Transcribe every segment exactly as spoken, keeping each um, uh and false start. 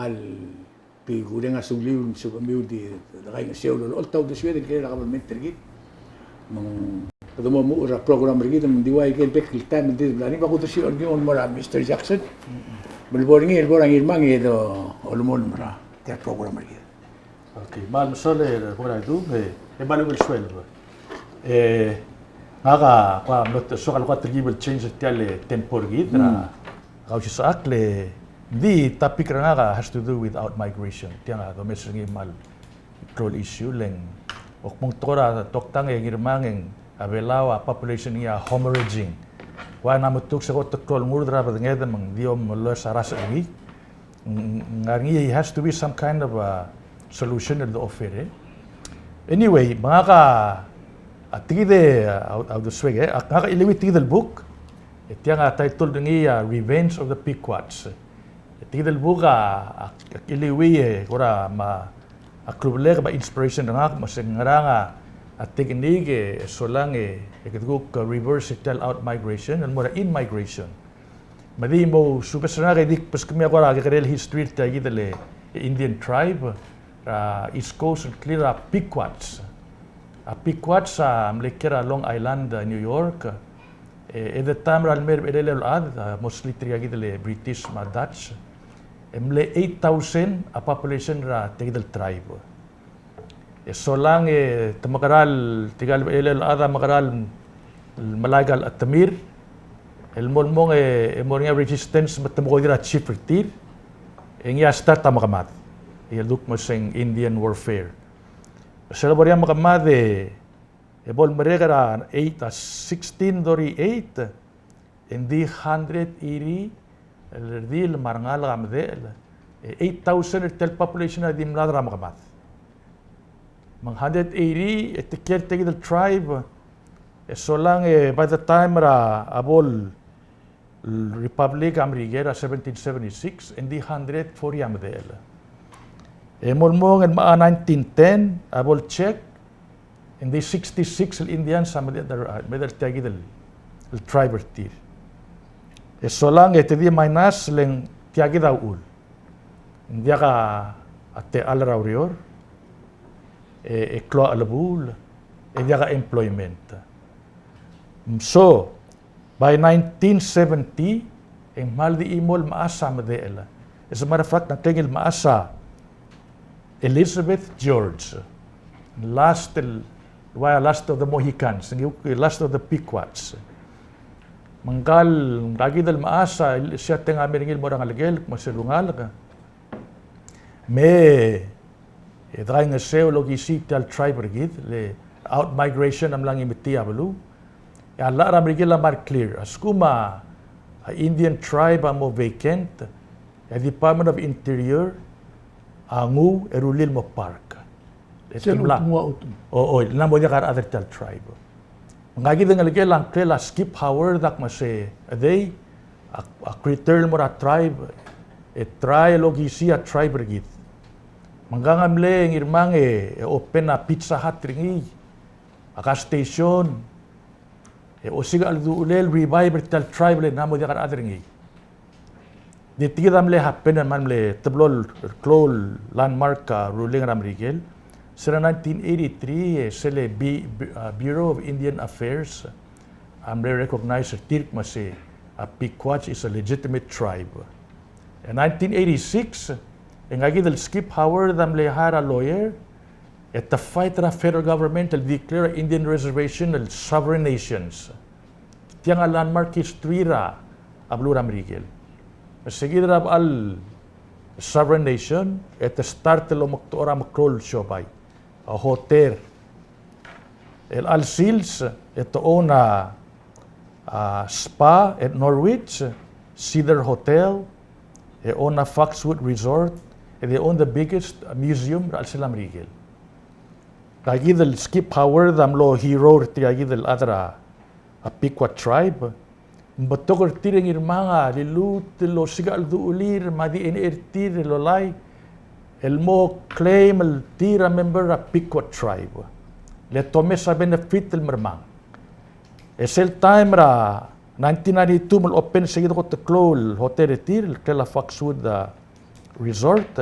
Di kureng a suliu el mesubemiu el di dekaingeseu el olecholt a uldesued el kirel a kabelment er kid. Me ng kede mo omuchel er a program er kid, me ng di ua ikel bek el taem el di bla, ng di ua kudersii er kid el mo er a Mister Jackson. Me le bo er ngii, le bo er a Ngirmang e do olemolem er tia el program er kid. Okay, kmal mesulang er a bo er a idung, e, e kmal ungil sueleb. E, ngak a, kua mlo, soak el kuk telkib el change er tia el tempo er kid, er a, Kausisechakl, e, ng di topic er ngak a has to do with outmigration. Tiang a domes er ngii el kmal klou el issue, le ng, ak kmo ng tekoi er a toktang e Ngirmang e ng a Belau a population er ngii a hemorrhaging. Kua mla metuk se kot el klou el ngurd er a bedenged me ng di omes a rasech er ngii. Ng, ng, ngar er ngii, has to be some kind of a solution el de offer, e. Anyway, me ngak a, a tekid e, a, a uldesuek, e, ak, ngak a chiliuii a tekid el buk, e tiang a title er ngii a Revenge of the Pequots. E tekid el buk a, a, a chiliuii e, kora me a klubelek me a inspiration er ngak, me se ng ngerang a, a technique e, e solang e, e kede kuk reverse tia el outmigration, el mo er a inmigration. Me di mo subes er ngak e di kbeskemiu a kora kekerei el history er tia kid el Indian tribe er a East Coast el clear a Pequots. A Pequots a mle kiei er a Long Island, New York. E, at the time er a lemei er a Belau el chad, a, mostly tirka kid el British me a Dutch. E mle eight thousand a population er a tia kid el tribe. E solang e te mekerang, tirka el Belau el chad a mekerang el melai aika el chetemir, el mo el mong e, e mo er ngii a resistance me te mo ko er a chief er tir, e ngii a start a mekemad. E a leduk me se ng Indian warfare. Sel bo er ngii a mekemad e, e bo lemerek er a eight, a sixteen thirty-eight, e ng di hundred eighty el redil me a rengalek a medechel, e eight thousand er tia el population a di mlad er a mekemad. Me ng hundred eighty, e te kiei er tia kid el tribe, e solang e by the time er a bo el Republic er a Merikel er a seventeen seventy-six, e ng di hundred forty a medechel. E mo el mong el mla nineteen ten, a bo el Czech, e ng di sixty-six el Indians a medechel, a medechel er tia kid el, el tribe er tir. E solang e te di minus le ng tia kid a uchul. Ng diak a techall er a ureor, e, e klou a chelebuul, e diak a employment. So, by nineteen seventy, e ng kmal di chimo el mechas a medechel. As a matter of fact, ng klengel el mechas a Elizabeth George, last el, ua last of the Mohicans, ng last of the Pequots. Me ngka el, ngka kid el mechas a, se a tengamir er ngii el mo er a ngelekel, me sel ungalek. Me, e dekaingeseu el okisii tia el tribe er kid, le outmigration a mla ngii me tia beluu. E a llach er a Merikel a mle clear. A lsekum a, a Indian tribe a mo vacant, e a Department of Interior a nguu e rullii el mo park. E sel te mla, ultimua utum. O, o, ng mo diak a rechad er tia el tribe. Me ngka kid el ngelekel a ngklel a Skip Howard a kmo se, a dei, a, a return el mo er a tribe, e try el okisii a tribe er kid. Me ngka a mle Ngirmang e, e open a Pizza Hut er ngii, a gas station, e osiik a chelduchulel revive er tia el tribe le ng mo diak a rechad er ngii. Di tia kid a mle happen el kmal mle teblo el klou el landmark a rullii er a Merikel. Se er a nineteen eighty-three, e sel B-, B-, a, Bureau of Indian Affairs a mle recognize er tir el kmo se a Pequot is a legitimate tribe. E nineteen eighty-six, e ngka kid el Skip Howard a mle hire a lawyer, e te fight er a federal government el declare a Indian reservation el sovereign nations. Tiang a landmark history er a beluu er a Merikel. Me se kid er a bechal sovereign nation, e te start el omekdechor a meklou el siobai. A hotel. El chelecha el sils, e te own a, a spa at Norwich, Cedar Hotel, e own a Foxwood Resort, e they own the biggest museum er a chelsel a Merikel. Ngka kid el Skip Howard a mlo hero er tirka kid el chad er a a Pequot tribe. Ng betok er tir e Ngirmang a liluut el osiik a chelduchulir me a D N A er tir el lolai el mo claim el tir a member er a Pequot tribe. Le te omes a benefit el mermang. E sel taem er a nineteen ninety-two me le open se kid el kot el klou el hotel er tir, el ngklel a Foxwood, a resort.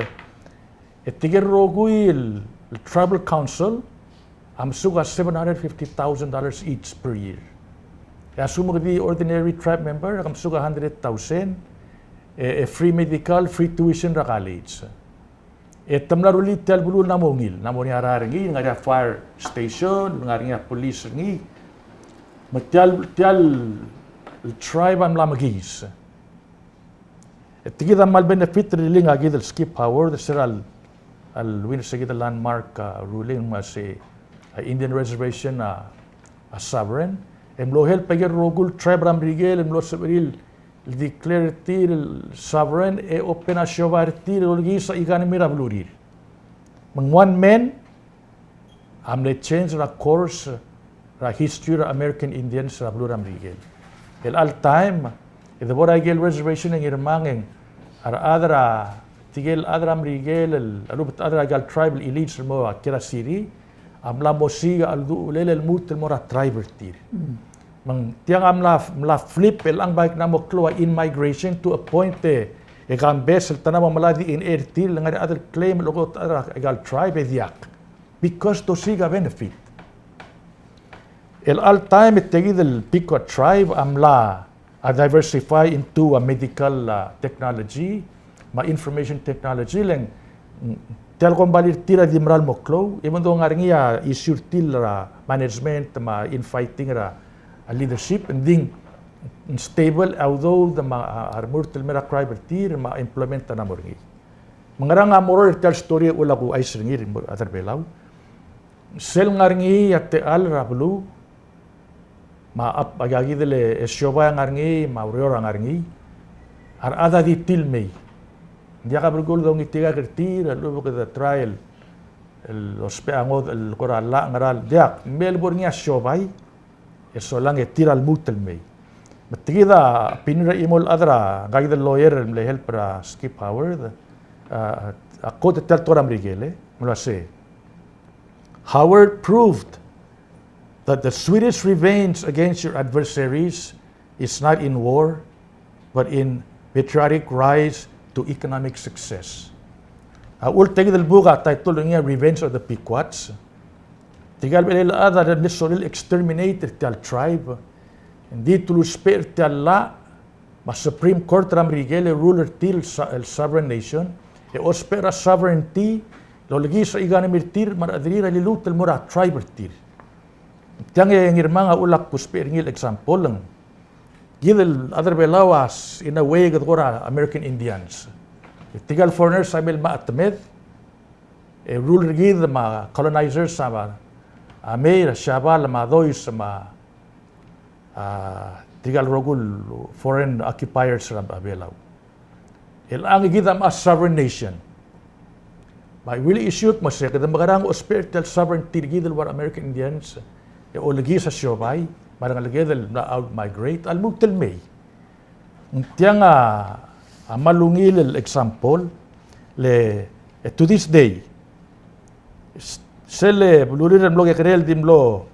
E tirke el rokui el, el tribal council a mesuk a seven hundred fifty thousand dollars each per year. E a lsekum ke di ordinary tribe member, ke mesuk a hundred thousand, e, e free medical, free tuition er a college. E te mla rullii tia el beluu el mla mo ungil, mla mo er ngii a rael er ngii, ngar er ngii a fire station, ngar er ngii a police er ngii. Me tia el, tia el tribe a mla mekiis. E tia kid a kmal benefit er ngii a kid el Skip Howard, se er a le, a le winner se kid el landmark, a, ruling me a se, a, Indian reservation, a, a sovereign. E mlo help a ikel rokui el tribe er a Merikel, e mlo sebechir el declare er tir el sovereign, e open a siobai er tir, el olekiis a economy er a belurir. Me ng one man, a mle change er a course er a history er a American Indians er a beluu er a Merikel. El all time, e de bo er a ikel reservation e ng irmang e ng a rechad er a, tirke el chad er a Merikel, el, a lechub e chad er a ikel tribal elites el mo kiei er a city, a mla mo siik a chelduchelel el lmuut el mo er a tribe er tir. Me ng tiang a mla, mla flip el ng bai kmo ng mo klou a in-migration to a point e, e Kambes el ta el mo melai a D N A er tir, el ngar er ngii a chad el claim el okeot a chad er a ikel tribe e diak. Because te osiik a benefit. El all time e tia kid el Pequot tribe a mla a diversify into a medical, a, technology, me a information technology, le ng, mm, tia el kombalii er tir a di mera el mo klou, even though ng ngar er ngii a issue er tir er a management, me a infighting er a, a leadership, ng di ng stable, although de me a, a remurt el mei er a tribe er tir, me a employment a mla mo er ngii. Me ngerang a moral er tia el story el uchul a kuchais er ngii, a rechad er a Belau. Sel ngar er ngii a techall er a beluu, me a, a, a kid el siobai a ngar er ngii, me a ureor a ngar er ngii, a rechad a di tir el mei. Ng diak a belkul a dongitikak er tir, a lechub e kede try el, el ousbech a ngodech el kora llach, ngera el diak, me le bo er ngii a siobai, e solang e tir a lmuut el mei. Me tia kid a opinion er a chimo el chad er a, ngka kid el lawyer el mle help er a Skip Howard, a, a quote er tia el tekoi er a Merikel, e, me ng uase, Howard proved that the sweetest revenge against your adversaries is not in war, but in patriotic rise to economic success. A uchul tia kid el book a title er ngii a Revenge of the Pequots. Tirka el bechil el chad a mle sorir el exterminate er tia el tribe. Ng di te uluusbech er tia el llach, me a Supreme Court er a Merikel e rule er tir el so-, el sovereign nation, e ousbech er a sovereignty el olekiis a economy er tir, me a rechederir a liluut el mo er a tribe er tir. Tiang e ngirmang a uchul a kusbech er ngii el example, ng kid el chad er a Belau a s-, in a way, kede kora American Indians. E tirka el foreigners a mei el mei a chetemed, e rule er kid me a colonizers a, a mei er a Siabal me a Dois me a, a, tirka el rokui el foreign occupiers er a Belau. El ng kid a mla sovereign nation. Me a really issue me se kede mekerang ousbech er tia el sovereignty er kid el ua American Indians, e olekiis a siobai, me a rengeleked el mla outmigrate, a lmuut el mei. Ng tiang a, a kmal ungil el example, le, e to this day, s-, sel belurir el mlo kekerei el di mlo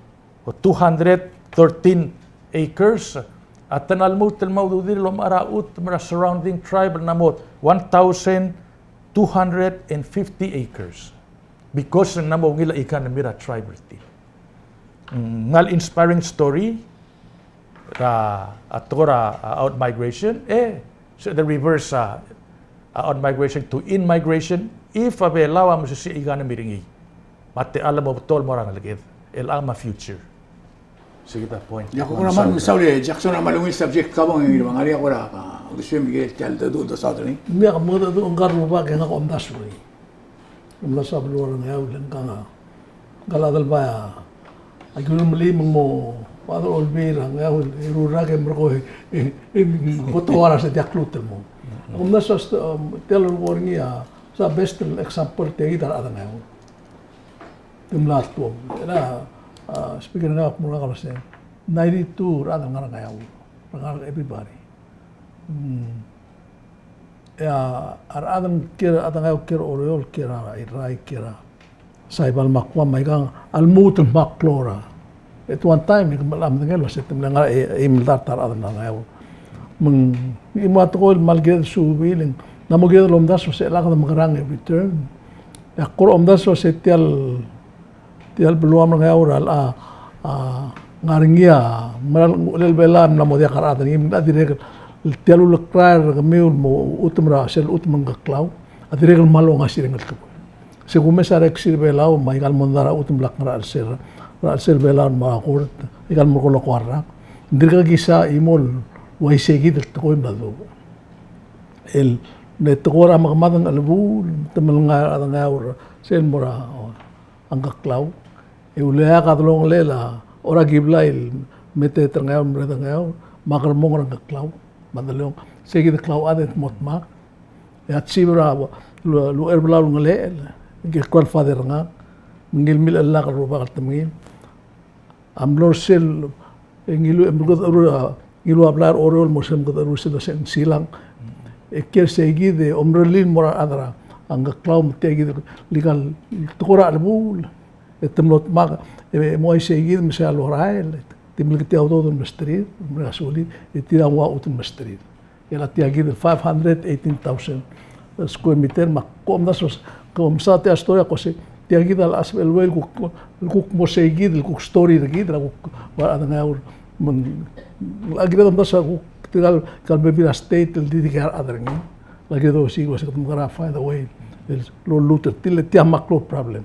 two hundred thirteen acres, a ta el lmuut el mo ududir el omechar a chutem er a surrounding tribe el mla mo one thousand two hundred and fifty acres. Because ng mla mo ungil a economy er a tribe er tir. Mm, ng kmal inspiring story er a, a tekoi er a, a, outmigration, e, se the reverse, a, a, outmigration to in-migration, if a Belau a mesisiich a economy er ngii. Me a techall a mo betok el mo er a ngeleked, el a me a future. Sei kid a point. Ia, kuk kmal mesaul e Jackson, a kmal ungil subject kau, me ng ngar er ngii a kora, a, uldesuem er tia el dedu, desaod er ngii. Ng diak, me ng dedu, ngka el rubak e ngak a omdasu er ngii. Ng mla soak el beluu er a Ngeaur, le ngka a, ngka el chad el bai a, a kiulmelim me ng mo, Father Olbiil er a Ngeaur, e rurak e merekong, e, e, e, kotoar a se diak lmuut el mo. Ng mla soak, um, tia el rubak er ngii a, se a best example er tia kid a rechad er a Ngeaur. Te mla tuobed. Era, a, speaker er a Ngeaur a kmo er ngak el uase, ninety-two er a rechad el ngar er a Ngeaur, er a ngar er a everybody. Mm. E a rechad el kiei er a, a rechad el ngar er a Oreor, kiei er a Irrai, kiei er a Saipan me a Guam, me aikang a lmuut el kmal klou er a. At one time, e kmal medengei el uase te mle ngar er a eim el dart a rechad el ngar er a Ngeaur. Me ng, e mo a tekoi el kmal kired el suub el ng Ng mo kired el omdasu el se lak de mekerang e return. E ak kora omdasu el se tia el, tia el beluam er a Ngeaur a, a, a ngar er ngii a mera el, el Belau a mla mo diak a rechad er ngii, me a dirrek el tia el ulekrael er kemiu el mo chutem er a sel chutem er a Ngkeklau a dirrek el kmal ongasireng el tekoi. Se kumes a reksi er a Belau me aika el mondai er a chutem el ngar er a chelsel, er a chelsel Belau me a kort, aika el mo er a kora rak. Ng dirkak kisa chimo el uaisei kid el tekoi el mla duubech. El, le tekoi er a mekemad er a chelebuul, te mle ngar er a Ngeaur, sel mo er a, a Ngkeklau. E uleak a delongelel a, ora ki blai el meteet er a Ngeaur, merreder er a Ngeaur, me a Kermong er a Ngkeklau, me a delong, sei kid el klauchad e te mo dmak. E a chief er a, lu, lu er a Belau el ngelechel, ngike el grandfather er ngak, me ngii el mle chellak el rubak el temengil. A mlo er sel, e ngiluu, e mekederur a, ngiluu a blai er a Oreor el mo er sel mekederur sel, sel silang. E kiei er sei kid e omerellel el mo er a rechad er a Ngkeklau me tia kid el ikal tekoi er a chelebuul. E te mlo dmak, e mo uaisei kid me sei a lorael. Te mle ketii a udoud el mesterir, me a sulir, e tir a ua chutem el mesterir. E le tia kid el five hundred eighteen thousand square meter, me ak omdasu, ak omsa tia story a kmo sei, tia kid a lechub el ua el kuk, el kuk mo sei kid, el kuk story er kid, el kuk, ua a Ngeaur, me ng, a kired el omdasu el kuk, tirka el, tirka el bebil er a state, el di dikea a rechad er ngii. A kired el osiik el uase kede mekerang, find a way, el lolluut er tir, le tia a macro problem.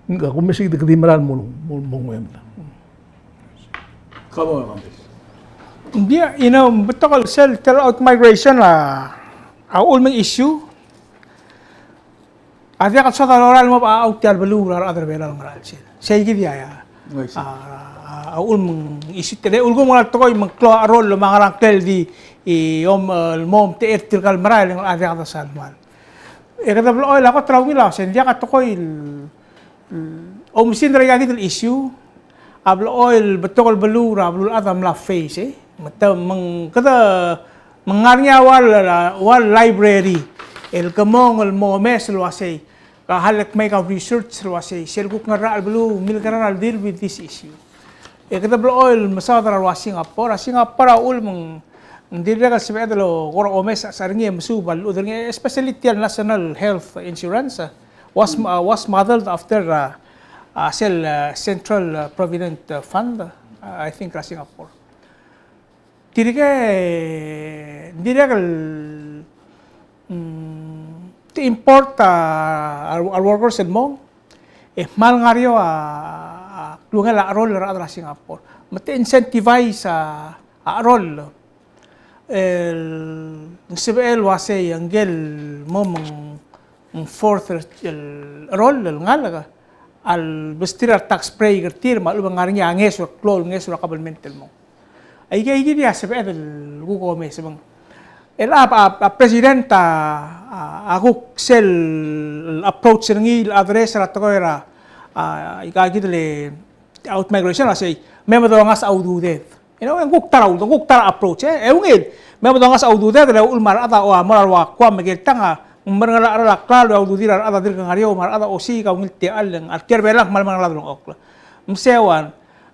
Ng kuk mesa kid e kede di mera el mo, mo, mo nguemed. Come on, Andres. Ng di, you know, betok el sel, tia el outmigration a, a uchul me ng issue. A diak el soad a lorael el mo bechachau tia el beluu er a rechad er a Belau el ngar er a chelsel. Sei kid a, a, a, a uchul me ng issue. Te le ulekum ng ngar er a tekoi me ng klou a cherroll me a ngerang ngklel di, e, om, e, el mo omtechei er tirka el merael e ng diak a desal mal. E kede blechoel a kot er a ungil a uase ng diak a tekoi el oumesingd er aika kid el issue, a blechoel el betok el beluu er a beluulechad a mla face, e. Me te, me ng kede, me ng ngar er ngii a ua el, ua el library el kemong el mo omes el uasei, ka hal el kmeek a research el uasei, sel kuk ngar er a chelecha el beluu, milkerar el deal with this issue. E kede blechoel el mesaod er a ua Singapore, a Singapore a uchul me ng, ng dirrek el sebeched el kora omes a chad er ngii e mesuub a llechud er ngii, especially tia el National Health Insurance, was, uh, was modeled after, uh, uh, sel, uh, Central, uh, Provident, uh, Fund, uh, I think, er a Singapore. Tirke, ng dirrek el, mm, te import, uh, a re, a re workers el mong, e kmal ngar er eou a, a klungel a cheroll er a rechad er a Singapore. Me te incentivize a, a cheroll. El ng sebechel el uasei a ngike el mo me ng fourth el, el cheroll el ngalek a lebestir a re tax break er tir me a lechub e ng ngar er ngii a ngeso, klou el ngeso er a kabelment el mong. Aike, aike di a sebeched el kuk omes me ng. El a, a, a president a, a, a kuk sel approach er ngii el address er a tekoi er a, a, aika kid el outmigration a sei, me medongas a ududed. You know, e ng kuk ta er a, ng kuk ta er a approach, e. E ungil, me medongas a ududed, e le uchul me a rechad a, o a mo er a ua Guam me ke el tang a, ng meringel a cheral a klalo e a ududir a rechad a dirk ngar er eou, me a rechad a osiik a ungil techall, e ng a re tia er a Belau a kmal meringel a delengchokl. Me sei a ua,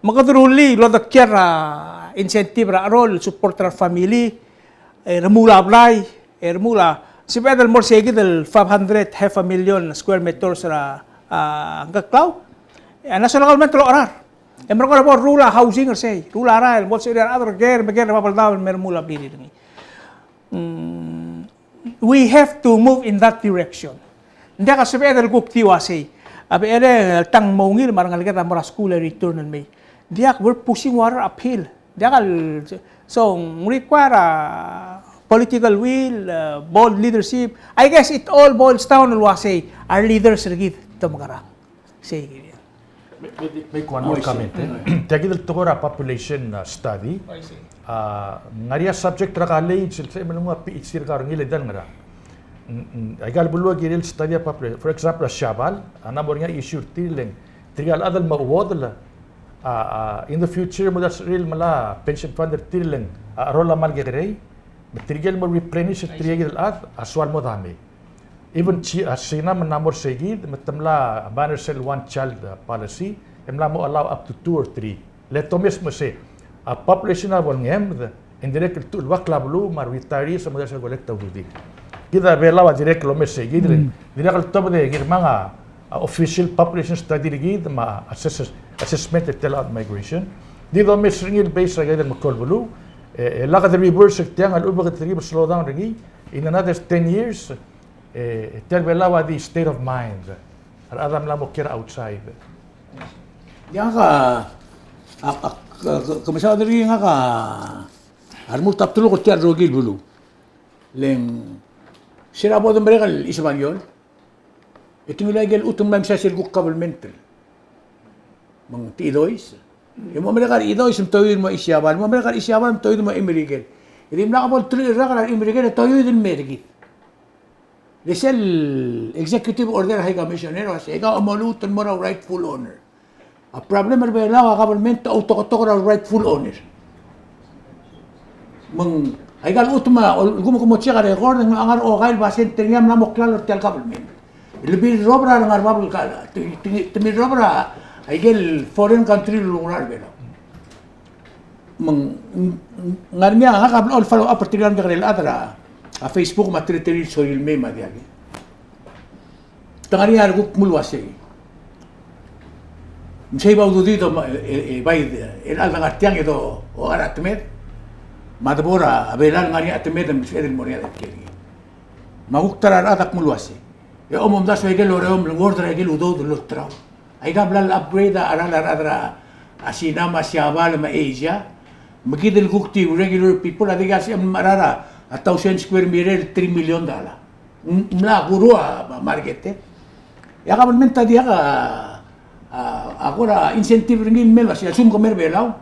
me kede rullii el odekial er a incentive er a cheroll, support er a family, e remuul a blai, e remuul a, sebeched el mo er sei kid el five hundred, half a million square meters er a, a, Ngkeklau. E a national government a locherar. E merekong e bo el ruul a housing er sei, ruul a rael, bo lsebechiu a rechad er ker me ker er a Babeldaob el me remuul a blirir er ngii. Mm, we have to move in that direction. Ng diak a sebeched el kuk di uasei, a becherei el tang mo ungil me a rengeleked a mo er a skuul e return el mei. Ng diak, we're pushing water uphill. Ng diak el, so, ng require a political will, uh, bold leadership. I guess it all boils down el uasei, a re leaders er kid te mekerang. Sei kid. Make, make, make one more comment, e. Tia kid el tekoi er a population, uh, study. A, ng ngar er ngii a subject er a college, el sebechem el nguu a PhD er kau er ngii el dang er a. Mm, mm, aika el beluu a kirel study a population. For example, a Siabal, a ng mo er ngii a issue er tir el, tirka el chad el mo chuodel, a, a, in the future, mo diak el sebechir el melai a pension fund er tir el, a, cheroll a kmal kekerei, me tirke el mo replenish er tirke el chad, a soal mo dame. Even Chi-, a, China me ng mo er sei kid, me te mla ban er sel one child, a, policy, e mla mo allow up to two or three. Le te omes me sei, a population a bo lengemed, e ng dirrek el tuch el bak el beluu me a retirees a mo diak el collect a ududir. Kid a Belau a dirrek el omes er kid, dirrek el tobed e kirmang a, a official population study er kid me a assess-, assessment er tia el outmigration. Di domes er ngii el base er a kid el meklou el beluu, e, e lak de reverse er tiang, a lechub e kede di slow down er ngii, in another ten years, e, tia el Belau a di state of mind. A rechad a mla mo kiei er a outside. Ia ngak a, a, a, ke, ke, ke mesaod er ngii ngak a, a remurt a bdeluk er tia el rokui el beluu. Le ng, se er a bo de merek el East Baguio, e te ngilai a ikel chutem el mla mesa sel kuk government. Me ng te Idois. E mo merek a Idois me te oid el mo Isiabal. Mo merek a Isiabal me te oid el mo Imerikel. E dimlak bo el teruich el rak er a Imerikel e te oid el mer kid. Le sel executive order er a High Commissioner a uase, e kau a mo lmuut el mo er a rightful owner. A problem er a Belau a government a outoketok er a rightful owner. Me ng, aika el chutem a, ol-, kuk mo, kuk mo check a record, ng ngar er a okai el basent er ngii a mla mo klalo er tia el government. Le birrob er a rengar er a bab el kala, te, te, te mirrob er a, aike el foreign country el lurruul er a Belau. Me ng, ng, ng ngar er ngii a ngak a bla el follow up er tirka el kekerei el chad er a, a Facebook me a teletelel el sorir el mei me a diak. Te ngar er ngii a rekuk kmo el uasei. Me sei a bo ududir e, e, e bai, e, el chad el ngar tiang e do, o, ngar er a chetemed. Me a debo er a Belau el ngar er ngii a chetemed el mesbeched el mo er ngii a debkel ngii. Me a kuk ta er a rechad a kmo el uasei. E omomdasu aike el oreomel, ng order aike el udoud el olterau. Aika a bla el upgrade a cheral a rechad er a Sina me a Siabal me a Asia. Me kid el kuk di regular people a dikea sebechem el mecherar a thousand square meter el three million dollar. Ng mla kuruul a market e. E a government a diak a, a, a kora incentive er ngii el mei el uasei, a lsekum ke mei er a Belau,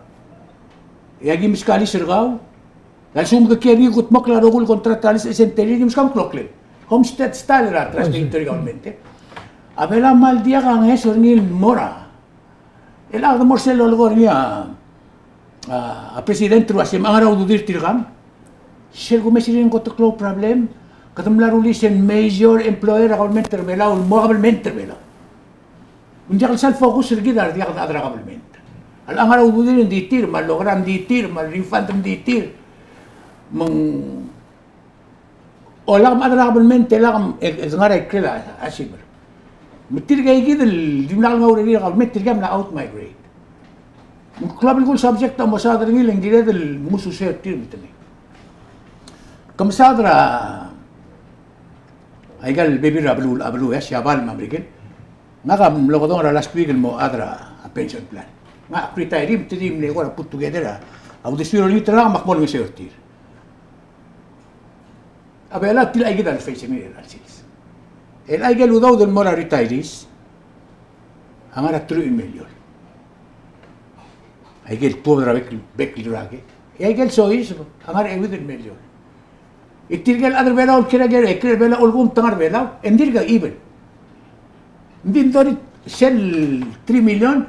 e aki meskau a lease er kau, a lsekum ke kiei er ngii e kutmokl a rokui el contract er a lease, e sel ta er ngii e meskau a kloklel. Homestead style er a Trust Territory government e. A Belau a kmal diak a ngeso er ngii el mo er a Chelecha de mo er sel lolekoi er ngii a, a, a president el uasei me a ngar er a ududir tirkang. Sel kumes er ngii e ng kot el klou el problem, kede mla rullii sel major employer er a government er a Belau, el mo government er a Belau. Ng diak el sal focus er kid a re diak el chad er a government. A le ngar er a ududir e ng di tir, me a loker a ng di tir, me a refund a ng di tir. Me ng O lak a chad er a government e lak e, e ngar er a ikrel a, a silver. Me tirka kid el dimlak el nguu er a government, tirka a mla outmigrate. Me ng klou a belkul el subject a mo saod er ngii e le ng kired el mo ousbech er tir me te mei. Ke mesaod er a, aika el bebil er a beluu, a beluu, e, Siabal me a Merikel. Ngak a mlo kedong er a last week el mo chad er a pension plan. Ngak a retire me te di mle kora put together a, a uldesuir a olengit er ngak me ak mo olengeseu er tir. A Belau a tilechii kid a le face er ngii er a sils. El aike el udoud el mo er a retirees a ngar er a teruich el miliol. Aike el tuobed er a bek, bek el rak e. E aike el soiseb a ngar er a euid el miliol. E tirke el chad er a Belau el kiei er a, kiei er a Belau, a lsekum te ngar er a Belau, e ng dirk even. Ng di ng thirty, sel three million,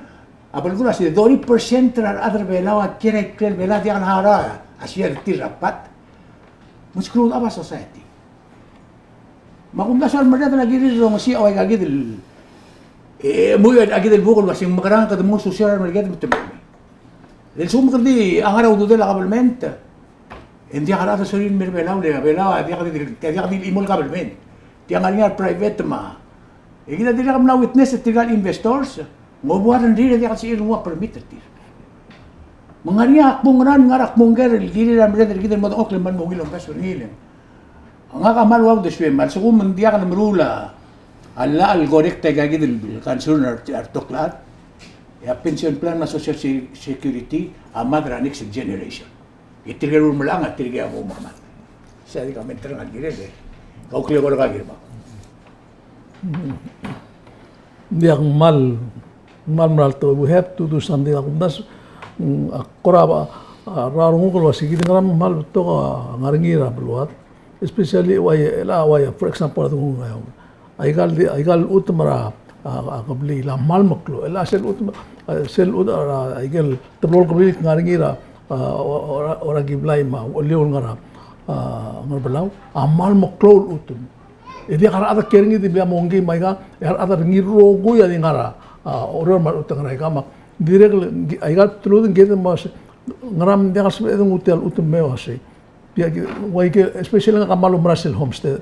a belkul a se thirty percent er a rechad er a Belau a kiei er a ikrel Belau a diak el harau a share er tir er a pat. Me ng screw up a society. Me a kumdasu a remerreder a kirir el rongesii a ua aika kid el, e, mo ua aika kid el buk el uasei ng mekerang kede mo ousbech er a remerreder me te mei. Le lsekum kede di ngar er a ududel a government, e ng diak a rechad el sorir el mei er a Belau, le a Belau a diak di, diak di chimo el government. Tia ngar er ngii a private me a. E kid a dirrek el mla witness er tirka el investors, ng obo a rengrir e diak el sebechir el nguu a permit er tir. Me ng ngar er ngii a kmo ngera, ngar er a kmo ngera el kirir a merreder er kid el mo dengchokl el kmal mo ungil omdasu er ngii el. Ngak a kmal ua uldesuem, a lsekum ng diak el meruul a llach el correct aika kid el concern er a rebetok el chad, e a pension plan me a social se-, security a mad er a next generation. E tirke el ulemelechang a tirke a mo mad. Sei a di comment er ngak el kirel e. Kau kle kora ka kirel. Ng diak, ng kmal, ng kmal mera el tekoi, we have to do something. A kumdasu, mm, a kora, a, a renguk el uasei kid a ngera me ng kmal betok a ngar er ngii er a beluad. Especially ua, e, ua, for example, a, aika el, aika el chutem er a, a, a kebliil a kmal meklou. E le sel chutem, a, sel chutem er a, aike el teblo el kebliil el ngar er ngii er a, a, Ora-, Orakiblai me a Uliou el ngar er a, a, Ngerbelau, a kmal meklou el chutem. E diak a rechad el kiei er ngii, di mla mo ngii me aika, e a rechad er ngii el rokui a di ngar er a, a, Oreor me a lechub e te ngar er aika me a, dirrek el, aika el bdelud ng kired el mo uasei, ngera me ng diak el sebeched el nguu tia el chutem me uasei. Tia ki, ua aike, especially ngak a kmal oumera sel homestead.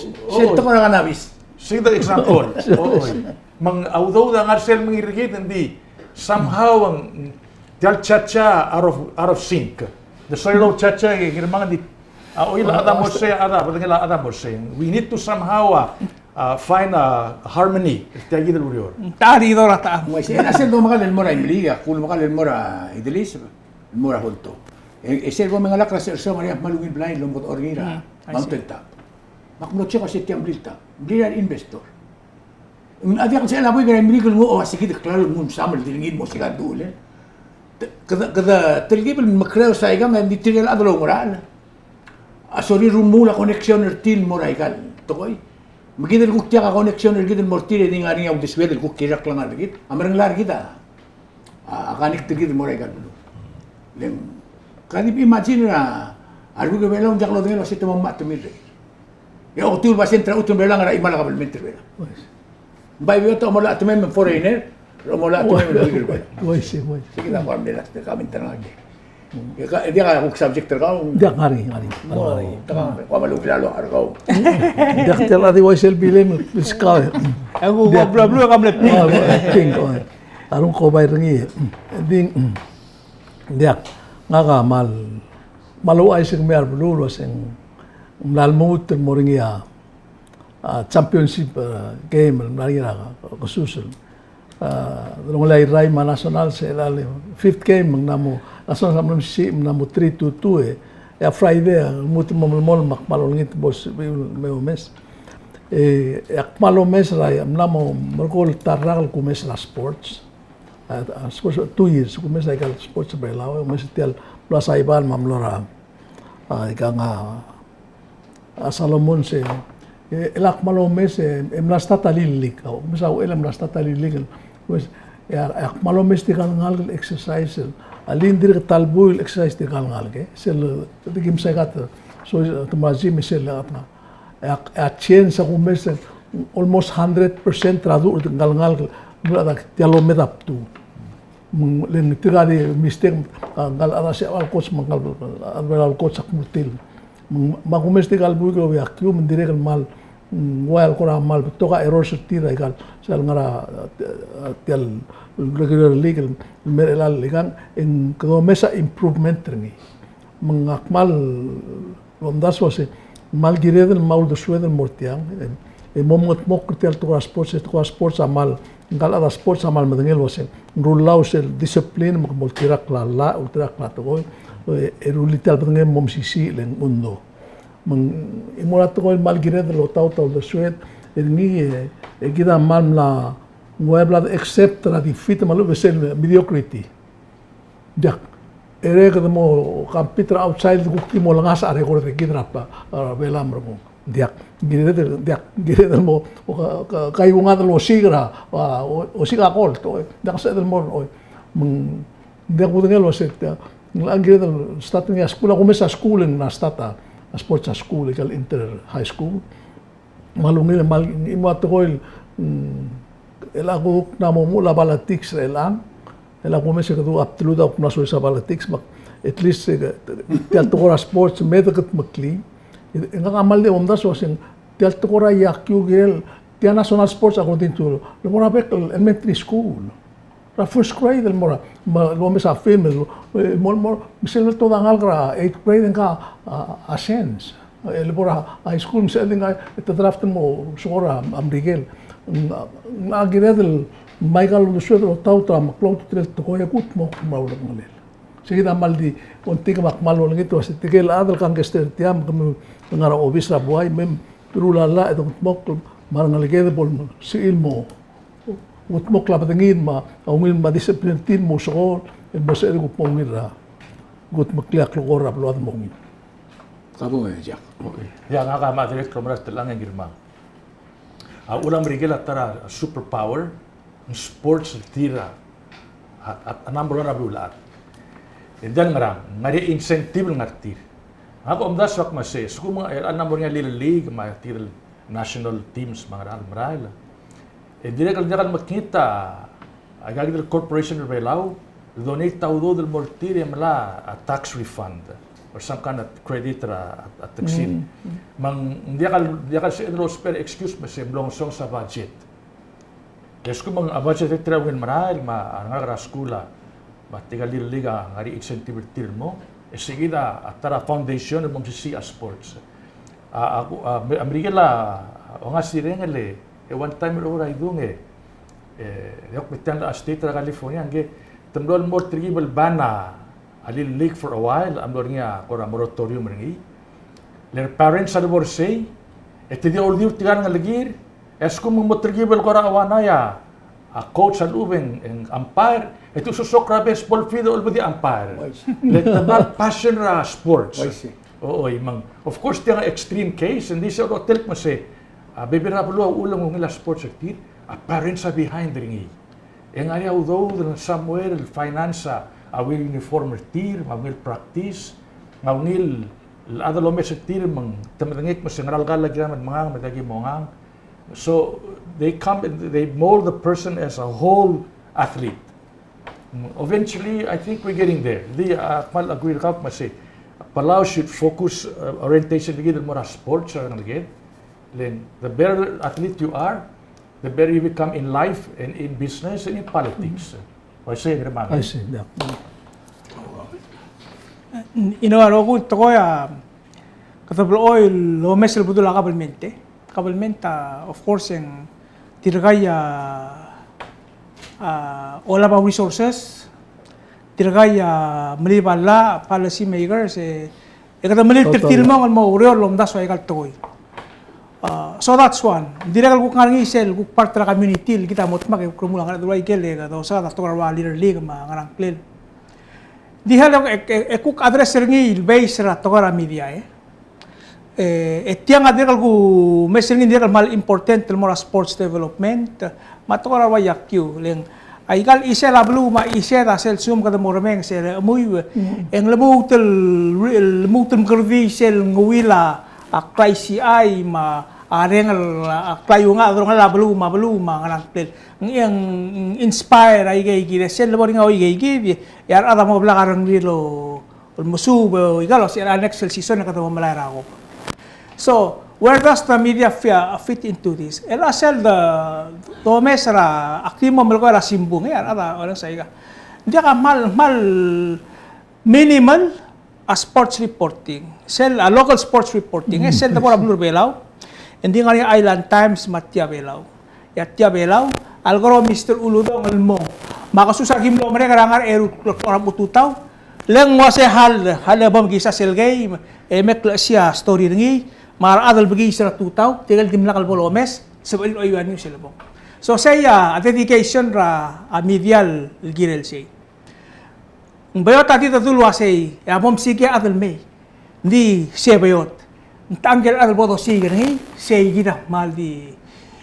Sel tekoi er a cannabis. Sel example. Oi. Me ng a udoud a ngar sel mengiil er kid, ng di somehow ng diak el cha-cha out of, out of sync. Ng soal el cha-cha e kirmang e di, a, oil a chad a mo sei, a chad a, bedengel a chad a mo sei. We need to somehow, a, a, find a harmony. Tia kid el ureor. Ta di dora ta. Ng uaisei, e sel domekall el mo er a Imeliik, a kuk mekall el mo er a Idelis, el mo er a Honto. E, e sel bo mengelakl er a sechersong er a ngar er ngii a kmal ungil blai el omekedechor er ngii er a mountain top. Me ak mlo check a se tia el blil ta, blil a investor. Ng a diak el sel a buik er a Imeliik el nguu a se kid el klalo el nguu el msamel el di ngii el mo sika el duulel. Te, kede, kede telkib el mekreu sa ikang e ng di tirke el chad el oungerachel a sorir el remuul a connection er tir el mo er aika el tekoi. Me kid el kuk diak a connection er kid el mo er tir e di ngar er ngii a uldesued el kuk kirel a klengar er kid, a meringel er kid a, a connect er kid el mo er aika el beluu. Le ng, ka di imagine er a, a rubak er a Belau, ng diak lodengei el uase te mo mla temir er kid. E oketiu el basent er a chutem er Belau a ngar er a chimal a kabelment er Belau. Bai, beot a mo ua temem el foreigner, mo ua temem el rubak er Belau. Uaisei, uaisei. Sei kid a kora mle last comment er ngak. E ka, e diak a kuk subject er kau. Diak, ngar er ngii, ngar er ngii. Mo, ngar er ngii. Te ka, kua me lungil a locha er kau. Diak, tia el di uaisei el bilem, el skau. E kuk, kuk bla bla ka mle pink. A, pink, o. A rung ko bai er ngii. Di, diak, ngak a kmal, kmal ouchais er kemiu a rebeluu el uase ng mla lmuut el mo er ngii a, a, championship, a, game el mla er ngii er a kesus el, a, delongelii a Irrai me a National, se el fifth game, me ng mla mo, National a mla mo sisiich, me ng mla mo three two two, e, e a Friday, a, lmuut el mo melemolem, me ak kmal olengit el bo lsebechiu el me omes. E, e ak kmal omes er a, mla mo merekong el ta el rak el kumes er a sports. A, a, sports, two years, kumes er aika el sports er a Belau, e, kumes er tia el mlo er a Saibal, me a mlo er a, a, ikang a, a Solomon se, e, el ak kmal omes e, e mla start a Little League, a, omes a uchei e mla start a Little League, el, omes, E ak, e ak kmal omes tirka el ngalek el exercise el, a le ng dirk ta el buil el exercise tirka el ngalek, e. Sel, e, di kim saika te, so, te mo er a gym, e sel, e ak, e ak, e a change a kumes, e, almost hundred percent er a duch er tirka el ngalek el, el, a tia el omed a bdu. Me ng, le ng tirka di mistake, a, ngka el chad a se el coach, me ngka el, a, a, el coach a kmo er tir. Me ng, me a kumes tirka el buik el ua kiu, me ng dirrek el kmal, mm, ua el kora kmal betok a errors er tir er aika el, sel ngar er a, a, tia el regular league el, el mer chelechang, e ng kede omes a improvement er ngii. Me ng ak kmal omdasu el uase, kmal kired el mo uldesued el mo er tiang, e, e mo mengetmokl er tia el tekoi er a sports, e tekoi er a sports a kmal, ngka el chad er a sports a kmal medengei el uase, ng rullii sel discipline, me ke mo oltirakl a llach, oltirakl a tekoi, e, e rullii tia el bedengem el mo mesisiich le ng undo. Me ng, e mo er a tekoi el kmal kired el otaut a uldesued, e ngii, e, e kid a kmal mla, ng ua bla accept er a defeat me a lechub e sel mediocrity. Diak. E le kede mo compete er a outside, kuk di mo olengasech a record er kid er a, a, Belau me a renguk. Diak. Kired, diak. Kired el mo, o, ka, ka, kaiuengad el osiik er a, a, o, osiik a gold, oi. Diak, sebeched el mo, oi. Me ng, diak kudengei el uase, diak. Ng kired el start er ngii a skuul, a kumes a skuul e ng mla start a, a sports a skuul, aika el inter high school. Me a ungil, me a, e mo a tekoi el, mm, el a kuk mla mo omuchel a politics er chelechang, el a kumes e kede, a bdelud a kuk mla soiseb a politics, me at least, e, tia el tekoi er a sports, me de kutmeklii. E ngak a kmal di omdasu el uase, tia el tekoi er a iakiu, kirel, tia national sports according to, le mo er a bek el elementary school. Er a first grade el mo er a, me lomes a film el, e, mo, mo, me sel loltobed a ngalek er a eighth grade e ngka a, a, a chance. E le bo er a high school, me sel di ngka, e te draft el mo, sokor a, a Merikel. Ng, ng kired el, me aika el uldesued el otaut a meklou a ultutelel el tekoi e kutmokl me a ulebengelel. Sei kid a kmal di, ongtik me ak kmal olengit el uase tirke el chad el kangkei er tiang, me ke ngar er a obis er a buai, me meruul a llach e de kutmokl, me a rengeleked e bo el, sei el mo kutmokl a bedengir me a ungil me a discipline er tir el mo ousekool, el mo sebechir el kuk mo ungil er a kutmeklii a klukor er a beluad el mo ungil. Ka bo, e, Jack. Okay. Ia, ngak a mla dirrek el omeras er chelechang e ngirmang. A uchul a Merikel a ta er a superpower, ng sports er tir a, a, a, a number one er a beluulechad. E ng diak el ngerang, ng ngar er ngii a incentive el ngar er tir. Ngak a omdasu el kmo sei, a lsekum e ng, e, a number one er ngii a Little League, me tirke el national teams me a ngera el merael. E dirrek el diak el mekngit a, aika kid el corporation er a Belau, el donate a udoud el mo er tir e melai a tax refund, or some kind of credit er a, a, a tax. Mm, mm. Me ng diak el, diak el sebeched el ousbech er a excuse me se mlo ngesonges a budget. Ke a lsekum a budget er tir a ungil merael, me a rengalek er a skuul a, me tirka el Little League a ngar er ngii a incentive er tir el mo, e sei kid a ta er a foundation el mo mesisiich a sports. A, a, a, a Merikel a, a ongasireng el, e one time er a idung e, e, e ak metiang er a state er a California, ngke te mlo el mo er tirke el ban a, a Little League for a while, a mlo er ngii a kora moratorium er ngii. Le parents a lebo er sei, e te di oldeu er tirka el ngelekir, e a lsekum ng mo tirke el kora uanai a, a coach a lechub e ng, e ng umpire, e te ososok er a baseball field e olbedii a umpire. Oi. Le te kmal passion er a sports. Oi, sei. O, oi, me ng, of course, tiang a extreme case, e ng di se el otelk me sei, a bebil er a beluu a uchul e ng ungil a sports er tir, a parents a behind er ngii. E ng ngar er ngii a udoud el somewhere el finance a, a ungil uniform er tir, me a ungil practice, me a ungil chad el omes er tir, me ng te medengei el kmo se ngera el kall a kiram el mengang, me diak ki mongang. So they come, they mold the person as a whole athlete. Eventually, I think we're getting there. Di, a, kmal agree er kau el kmo sei, Palau should focus, uh, orientation er kid el mo er a sports er a rengeleked. Then the better athlete you are, the better you become in life and in business and in politics. Mm-hmm. Uaisei, Ngirmang. Uaisei, yeah. You know, a rokui el tekoi a, kede blechoel el omes el bedul a government, e. Government a, of course, e ng tirka a, a, olab a resources, tirka a melib a llach, policy makers, e, e kede melilt er tir el mong el mo oureor el omdasu aika el tekoi. A, so that's one. Dirrek el kuk ngar er ngii sel kuk part er a community el kid a mo dmak e kuk remuul a ngerachel el ua ikel e kede ousbech a tekoi er a Little League me a ngerang klel. Di hal e, e, e kuk address er ngii el base er a tekoi er a media, e. E, e tiang a dirrek el kumes er ngii, dirrek el kmal important el mo er a sports development, me a tekoi er a ua iakiu, le ng, Aika el chisel a beluu me a chised a sel lsekum kede mo remenges e chemuiu, e ng lmuut el, lmuut el mekerdii sel ngeuil a klai C I me a rengel a klai ungil a delongelel a beluu me a beluu me a ngerang, ng, ng inspire aikeikid, e sel lebo er ngii a uikeikid, e a rechad a mo blak a rengrir el el mesuub, e ika el uasei er a next el season e kede mo melai er a kuk. So, where does the media fi-, fit into this? El a sel de, domes er a, ak di mo melekoi er a simbung, e a rechad a, o, sa ika. Ng diak a kmal, kmal minimal a sports reporting. Sel, a local sports reporting, e sel debo er a beluu er a Belau. E ng di ngar er ngii a Island Times me a Tia Belau. E a Tia Belau, a leko er a Mister Uludong el mong. Me a kesus a ki mlo merek er a ngar er a eru el klok er a tutau. Le ng uasei hal, hal e bo mkisas el game, e me klechesii a story er ngii, me a rechad el bekiis er a tutau, tirke el dimlak el bo lomes, sebechir el oiu a news el bong. So sei a dedication er a media el kirel sei. Ng beot a di dedu el uasei, e a bo msiik a chad el mei. Ng di se beot. Ng techa ngike el chad el bo dosiik er ngii, sei kid a kmal di,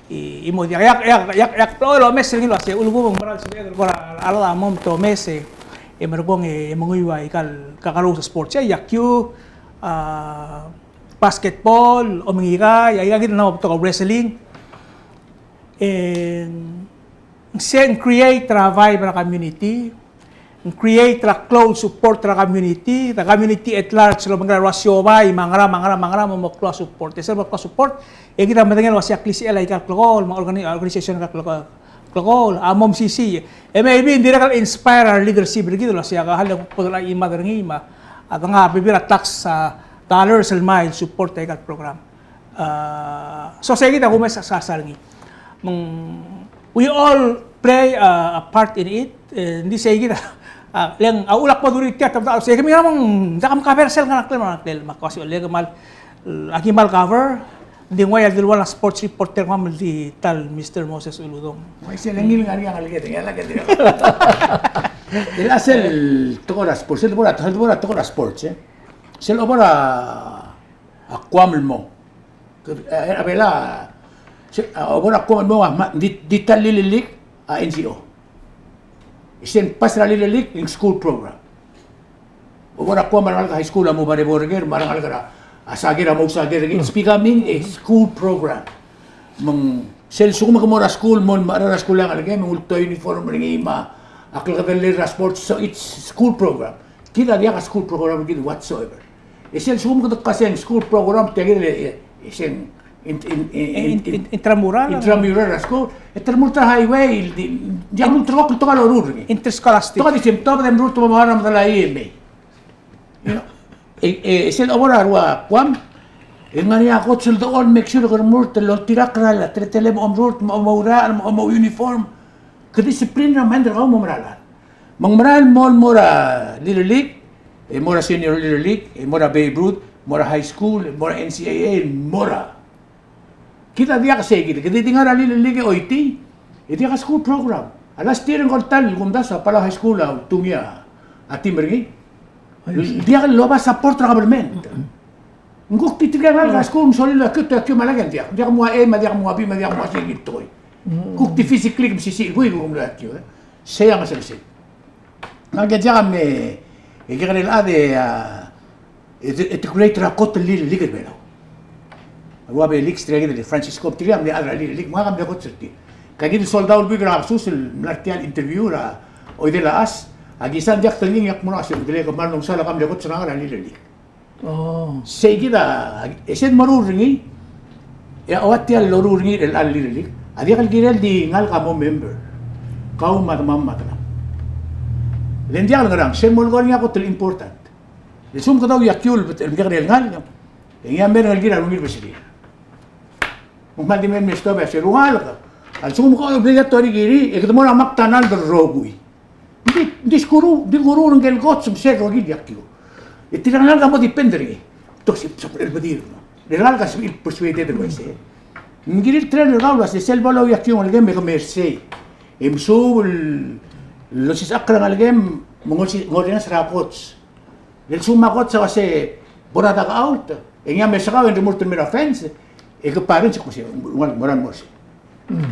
e, e mo diak, e ak, e ak, e ak, e ak blechoel omes er ngii el uasei, ulekum ng mera el sebeched el kora, a rechad a mo mtomes, e, e merekong, e, e menguiu aika el kakerous el sports, e, yakiu, a, basketball, omengikai, aika kid el mo betok a wrestling. E, ng sei ng create er a vibe er a community, ng create er a klou el support er a community, the community at large, el obengkel a rua siobai, me a ngera, me a ngera, me a ngera, me mo klou a support. E sel mo klou a support, e kid a medengei el uasei a klisichel aika el klekool, me a organi-, organization er a klekool, klekool, a mo mesisiich. E maybe ng dirrek el inspire a re leadership er kid el uasei a hal e kuk bo dechor a chimad er ngii, me a dengar a bebil er a tax, a, dollars el mei el support aika el program. A, so sei kid a kumes a sasal er ngii. Me ng, we all play a, a part in it. E, ng di sei kid a, a, le ng, a, ulak bo duri tia, tab, tab, sei kemiu a mong, diak mkaber sel ngar er a ngklel, ngar er a ngklel, me ak uasei le kmal, aki kmal cover, ng di ng ua ia dilu el sports reporter, me ng di ta el Mister Moses Uludong. Uaisei, le ngii el ngar er ngii a ngeleked, e ngii a ngeleked. E a sel tekoi er a sports, sel tekoi er a, sel tekoi er a tekoi er a sports, e. Sel obo er a a Guam el mo. Ke, e, a Belau, se, a, obo er a Guam el mo, a, ma, di, di ta el Little League a N C O. E se ng pass er a Little League, e ng school program. Obo er a Guam a rengalek er a high school a mo barebor er ngii, me a rengalek er a, a soccer a mo soccer er ngii. It's becoming a school program. Me ng, sel lsekum ke mo er a school, mo, me a rechad er a school a ngelekem, me ng ultuil a uniform er ngii me a klekedellel er a sports, so it's school program. Kid a diak a school program er kid whatsoever. E sel lsekum kede kmo se ng school program, tia kid el, e, e se ng in-, in-, in-, in-, in-, intramural, intramural er a school, e te remurt er a highway, di, diak el ulterekokl el tekoi el loruul er ngii. Interscholastic. Tekoi di se mtobed e mrurt me a mera el medal a E M A. You know? E, e, e sel obo er a rua Guam, e ng ngar er ngii a coach el dechor el make sure ke remurt el oltirakl er a teletelel me a omrurt, me a omourachel, me a omouniform. Ke discipline er a mind er kau mo mera el chad. Me ng mera el mo, mo er a Little League, e mo er a Senior Little League, e mo er a Babe Ruth, mo er a high school, e mo er a N C A A, e mo er a. Kid a diak sei kid, kid a di ngar er a Little League e oitii, e diak a school program. A last year ng ko el ta el kumdasu a Palau High School a ultungii a team er ngii. Diak el oba support er a government. Ng kuk di tirke el ngalek er a school, me sorir el ekiu, ekiu me a lak e ng diak. Diak mo ua A, me diak mo ua B, me diak mo ua C el tekoi. Kuk di physically ke mesisiich el buik el kuk mlo ekiu, e. Sei a ngesekesei. Ngak e diak me, e kekerei el chad e, a, e te, e te create er a kot el Little League er a Belau. Ua Felix, tirke el Francisco, tirke a mle chad er a Little League, me ngak a mle coach er tir. Ka kid el soldau el buik er a kesus el mla er tia el interview er a Oidel a Chas, a kisa ng diak telngii, e ak mo er a Chas, e ng dilu el kmal mlo mesaul, ak a mle coach er ngak er a Little League. Oh. Sei kid a, e sel meruul er ngii, e a ua tia el loruul er ngii er chelecha el Little League, a diak el kirel di ngalek a mo member. Kau me a demam me a delak. Le ng diak el ngerang, sel molekoi er ngii a kot el important. Le lsekum kede ouiakiu el bet-, el mekekerei el ngalek, e ngii a mei er a ngelekir a rengrir el besirir. Me ng kmal di mei el mle stop e a sel ngalek. A lsekum kau a obligatory kiri, e kede mo er a McDonald el rokui. Ng di, ng di skuruul, ng di kuruul er ngike el coach me se el rokui el iakiu. E tirke el ngalek a mo depend er ngii. Te sebechir el bedir, no? Le ngalek a sebechir el persuaded el uaisei. Ng kirir el train er kau el uasei, sel bo louiakiu a ngelekem e ke mer sei. E mesuub el osisechakl er a ngelekem me ng osi-, ng orrenges er a coach. Le lsekum a coach a uasei bo er a dugout, e ngii a mesekau e ng remurt el mer a fence, e ke parents e ke uasei, ungil, mo er a, mo er sei. Mm.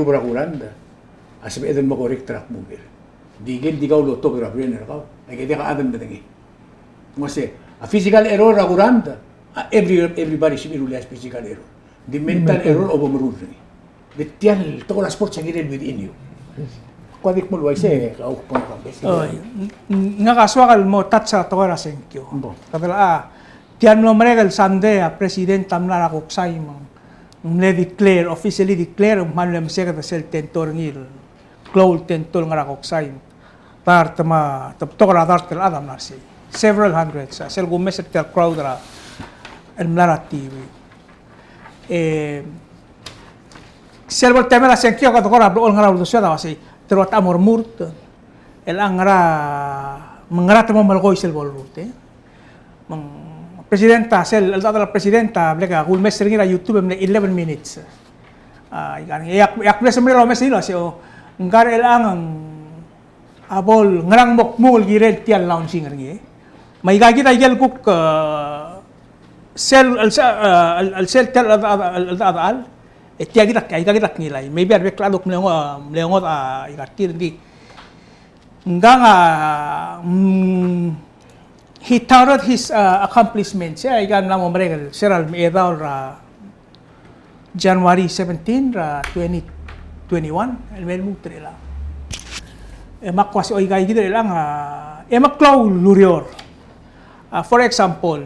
lilubech er a kurangd a sebeched el mo correct er a kmu ker. Di ikel di kau el otobed er a brain er kau. Aike diak a chad el medengei. Ng uase a physical error er a kurangd a every, everybody should be ruled as physical error. Di mental error a bo meruul er ngii. Di tia el tekoi er a sports a kirel within you. Ko a di kmo el uaisei, kau kmo ng best. Oi, ng-, ng-, ngak a soak el mo touch er a tekoi er a sengkio. Bo. Kede a, tia el mlo merek el Sunday a president a mla er a koksai me ng mle declare, officially declare, me ng mle meseked er sel tento er ngii el klou el tento el ngar er a koksai. Dart me a, te betok er a dart el chad a mla er sei. Several hundreds, a, sel kumes er tia el crowd er a, el mla er a T V. E, sel bo el temel a sengkio a kede kora blechoel ngar er a uldesued a uasei, te ruat a mo remurt, el a ngera, me ngera te mo melekoi sel bo lerurt, e. Me ng president a sel, el chad er a president a, bla kumes er ngii er a YouTube e mle eleven minutes. A, ika, e ak, e ak mle semeriar el omes er ngii el uasei, o, ngka er chelechang a bo el ngerang mo kmu el kirel tia el announcing er ngii. Me aika kid a ikel kuk, e, sel, el, se-, e, el, el sel tia el, el, el, el, el, e tia kid a, aika kid a kngilai. Maybe a rebek el chad a kuk mle ngo-, mle ngodech a ika er tir, ng di. Ngkang a, mm, he touted his, uh, accomplishments, e, aika el mla mo merek el, se er a lemechedaol er a January seventeen er a twenty twenty-one, el me lmuut er chelechang. E me ak uasei, o, aika kid er chelechang a, e meklou el ureor. A, for example,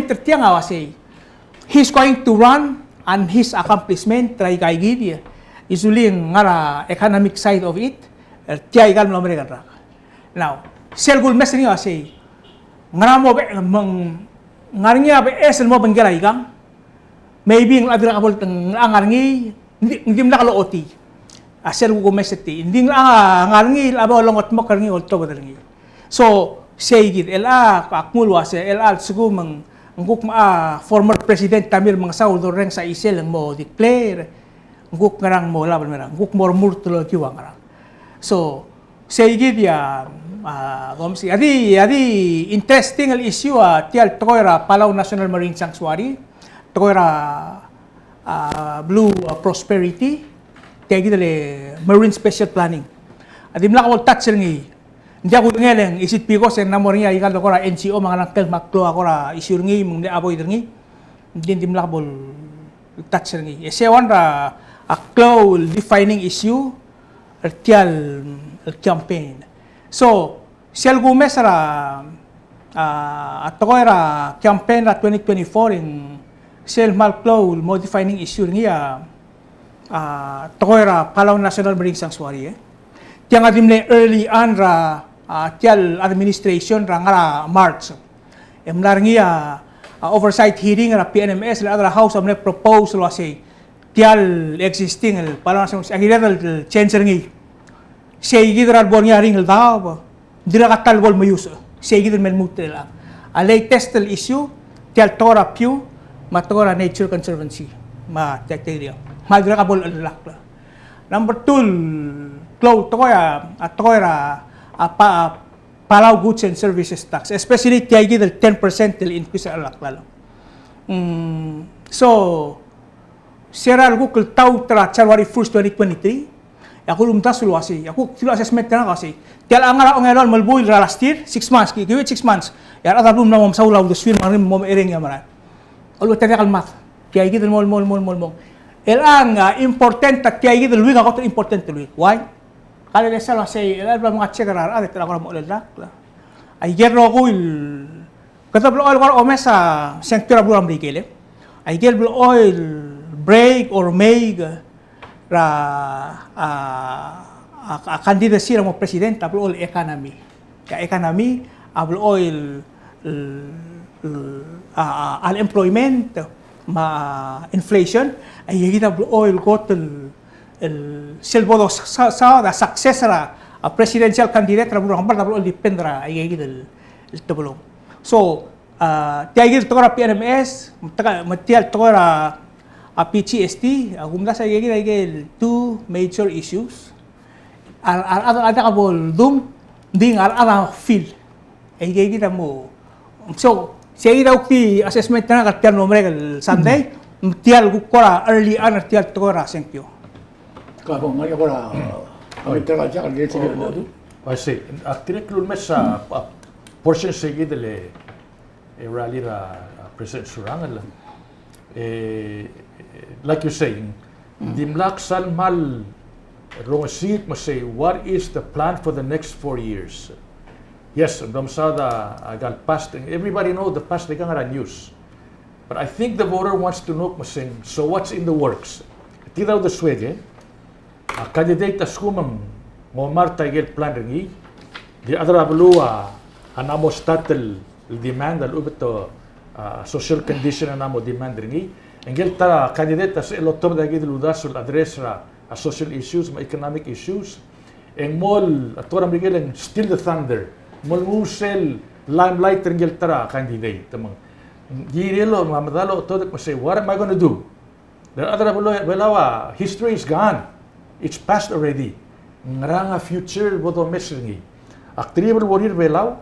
point er tiang a uasei, he's going to run and his accomplishment er aika kid, usually ngar er a economic side of it, er tia ikal mla merek el rak. Now, sel kumes er ngii a uasei, ngera mo be, me ng ngar er ngii a beches el mo obengkel aikang, maybe ng dirrek a bo el ngar er ngii, ng di, ng dimlak lochotii. A sel kumes er tir, ng di ng locha ngar er ngii el bo longetmokl er ngii, oltobed er ngii. So, sei kid, el a, ak nguu el uasei, el a lsekum ng kuk mo a former president Tommy Remengesau el dorrenges a chisel e ng mo declare, ng kuk ngerang mo lab el merang, ng kuk mo remurt el okiu a ngerang. So, sei kid a, a, komsi, a di, a di interesting el issue a tia el tekoi er a Palau National Marine Sanctuary, tekoi er a, a, Blue, a, Prosperity, tia kid el Marine Spatial Planning. A dimlak bo el touch er ngii. Ng diak kudengei e ng is it because e ng mla mo er ngii a ikal tekoi er a N G O me a ngerang, kel kmal klou a kora issue er ngii me ng mle avoid er ngii. Ng di ng dimlak bo el touch er ngii. E sei one er a klou el defining issue er tia el campaign. So, sel kumes er a, a, a tekoi er a campaign er a twenty twenty-four e ng sel kmal klou el mo defining issue er ngii a, a, tekoi er a Palau National Marine Sanctuary, e. Tiang a di mle early on er a, a, tia el administration er a ngar er a March. E mla er ngii a, a, oversight hearing er a P N M S, el chad er a House a mle propose el uasei, tia el existing el Palau National, a kired el change er ngii. Sei kid er a lebo er ngii a ringel daob, ng dirrek a ta el bo el meius, sei kid el me lmuut el chad. A latest el issue, tia el tekoi er a PIU, me a tekoi er a Nature Conservancy, me tia, tia kid. Me a dirrek a bo el chelellakl. Number two, el klou el tekoi a, a tekoi er a, a pa, Palau Goods and Services Tax, especially tia kid el ten percent el increase er a chelellakl. Mm, so, se er a lekuk el taut er a January first, twenty twenty-three, e a kulumdasu el uasei, a kuk through assessment er ngak a uasei, tia el ngar er a ongelolem el buil er a last year, six months, ki, ki wait six months, e a rechad a blo el mla mo mesaul a uldesuir me a rengrir el mo mereng e a merael. Oluet a diak el mad, tia kid el mo, mo, mo, mo, mo. El ngar, a, important a tia kid el week a kot el important el week. Why? Ka el sel uasei, el bla menga check er a rechad e te er a kora mo chelellakl. Aike el rokui el, kede blechoel kora omes a sanctuary er a beluu er a Merikel. Aike el blechoel break or make er a, a, a, a, a candidacy er a mo president a blechoel economy. A economy a blechoel el, el, a, a, unemployment me a inflation, aikakid a blechoel kot el, el sel bo dosaod a success er a, a presidential candidate er a beluu er a Ngebard a blechoel depend er aikakid el, el tebelong. So, a, tia kid el tekoi er a P N M S, me tia el tekoi er a, a, P G S T, a, kumdasu aikakid aike el two major issues. A, a, a, a, a bo ldung, ng di a rechad a feel. Aikakid a mo. So, sei kid a kuk di assessment er ngak er tia el mlo merek el Sunday, tia el kuk kora early on er tia el tekoi er a sengkio. Ka bo ngar er ngii a kora, a, a, I see. Ak dirrek el ulemes a, a, portion sei kid el e rally er a, a, President Surangel. E, like you're saying, dimlak sal mal rongesiik me sei, what is the plan for the next four years? Yes, ng di mesaod a, a, aika el past, everybody know the past, like, ngar er a news. But I think the voter wants to know me sei, so what's in the works? Tia kid a uldesuek, e? A candidate a lsekum ng omart a ikel plan er ngii, di a rechad er a beluu a, a mla mo start el, el demand a lechub e te, a, social condition a mla mo demand er ngii. E ngike el ta er a candidate a sebechel el otobed a ikel uldasu el address er a, a social issues me a economic issues. E ng mo el, a tekoi er a Merikel e ng steal the thunder. Mo el nguu sel limelight er ngike el ta er a candidate. Me ng kirel el mo medal el otobed me sei, what am I gonna do? Le rechad er a Belau, Belau a, history is gone. It's past already. Ngerang a future bo domes er ngii? Ak dirrek el worry er a Belau,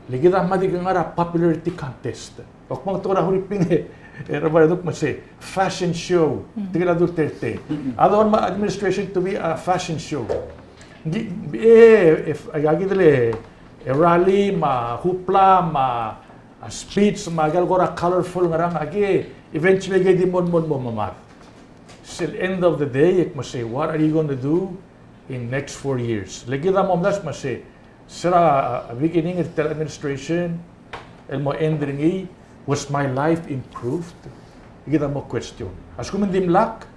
le kid a mla di ngar er a popularity contest. Ak kmo ng tekoi er a Huriping e, e, er a Belau a dmu me sei, fashion show. Tirke el Duterte. A do me a administration to be a fashion show. Ng di, e, e, a kid el, e, rally me a hoopla me a a speech me a ikel kora colorful ngerang, a ke eventually ke di mo, mo, mo, mo mad. Sel end of the day, e kmo sei, what are you gonna do in next four years? Le kid a mo mdasu me sei, se er a, a, beginning er tia el administration el mo end er ngii, was my life improved? Kid a mo question. A lsekum ng dimlak,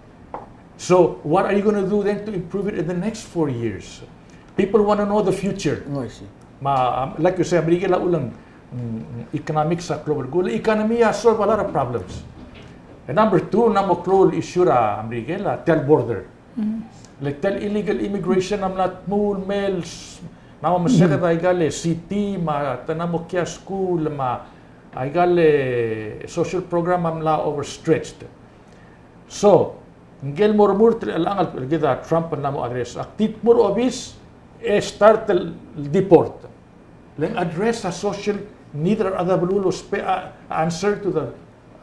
so what are you gonna do then to improve it in the next four years? People wanna know the future. Oh, I see. Me a, um, like you say, a Merikel a uchul e ng, mm, economics a klou el belkul. Economy a solve a lot of problems. And number two, ng mla mo klou el issue er a Merikel a tia el border. Le tia el illegal immigration a mla tmuu el mei el s-, ng mla mo meseked a ikal city, me a te mla mo kiei a skuul, me a ikal social program a mla overstretched. So, ngike el mo remurt er chelechang el kid a Trump a mla mo address. Ak di tmuu er a obis, e start el deport. Le ng address a social need er a rechad er a beluu el ousbech a, a answer to the,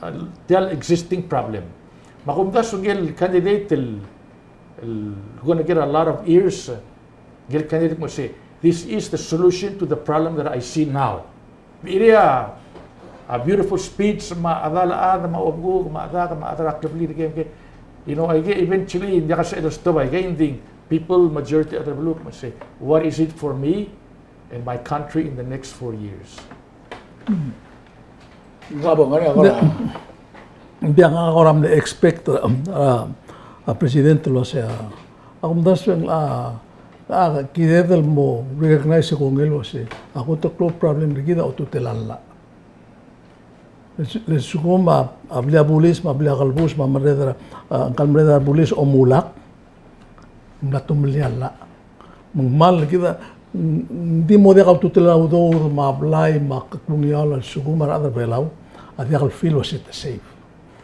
uh, tia el existing problem. Me a kumdasu ngike el candidate el, el gonna get a lot of ears, uh, Ngike el candidate a kmo sei, this is the solution to the problem that I see now. Mei er a, a beautiful speech me a chedal a chad me a obekuk me a chad me a chad er a klebliil er kemkem. You know, aike eventually, ng diak el sebeched el stop aike, ng di people majority a rechad er a beluu a kmo sei, what is it for me and my country in the next four years? Ng diak, ng diak a kora mle expect, um, a, a president el uasei, a, a kumdasu e ng, a, a, kired el mo recognize e kongei el uasei, a kot el klou el problem er kid a ultutelel a llach. Le, le lsekum a, a blil a bulis me a blil a kelebus me a merreder, a, ngka el merreder a bulis a omulak, ng mla tomellii a llach. Me ng kmal kid a, ng di mo diak a ultutelel a udoud me a blai me a klungiaol a lsekum a rechad er a Belau a diak el feel el uasei te safe.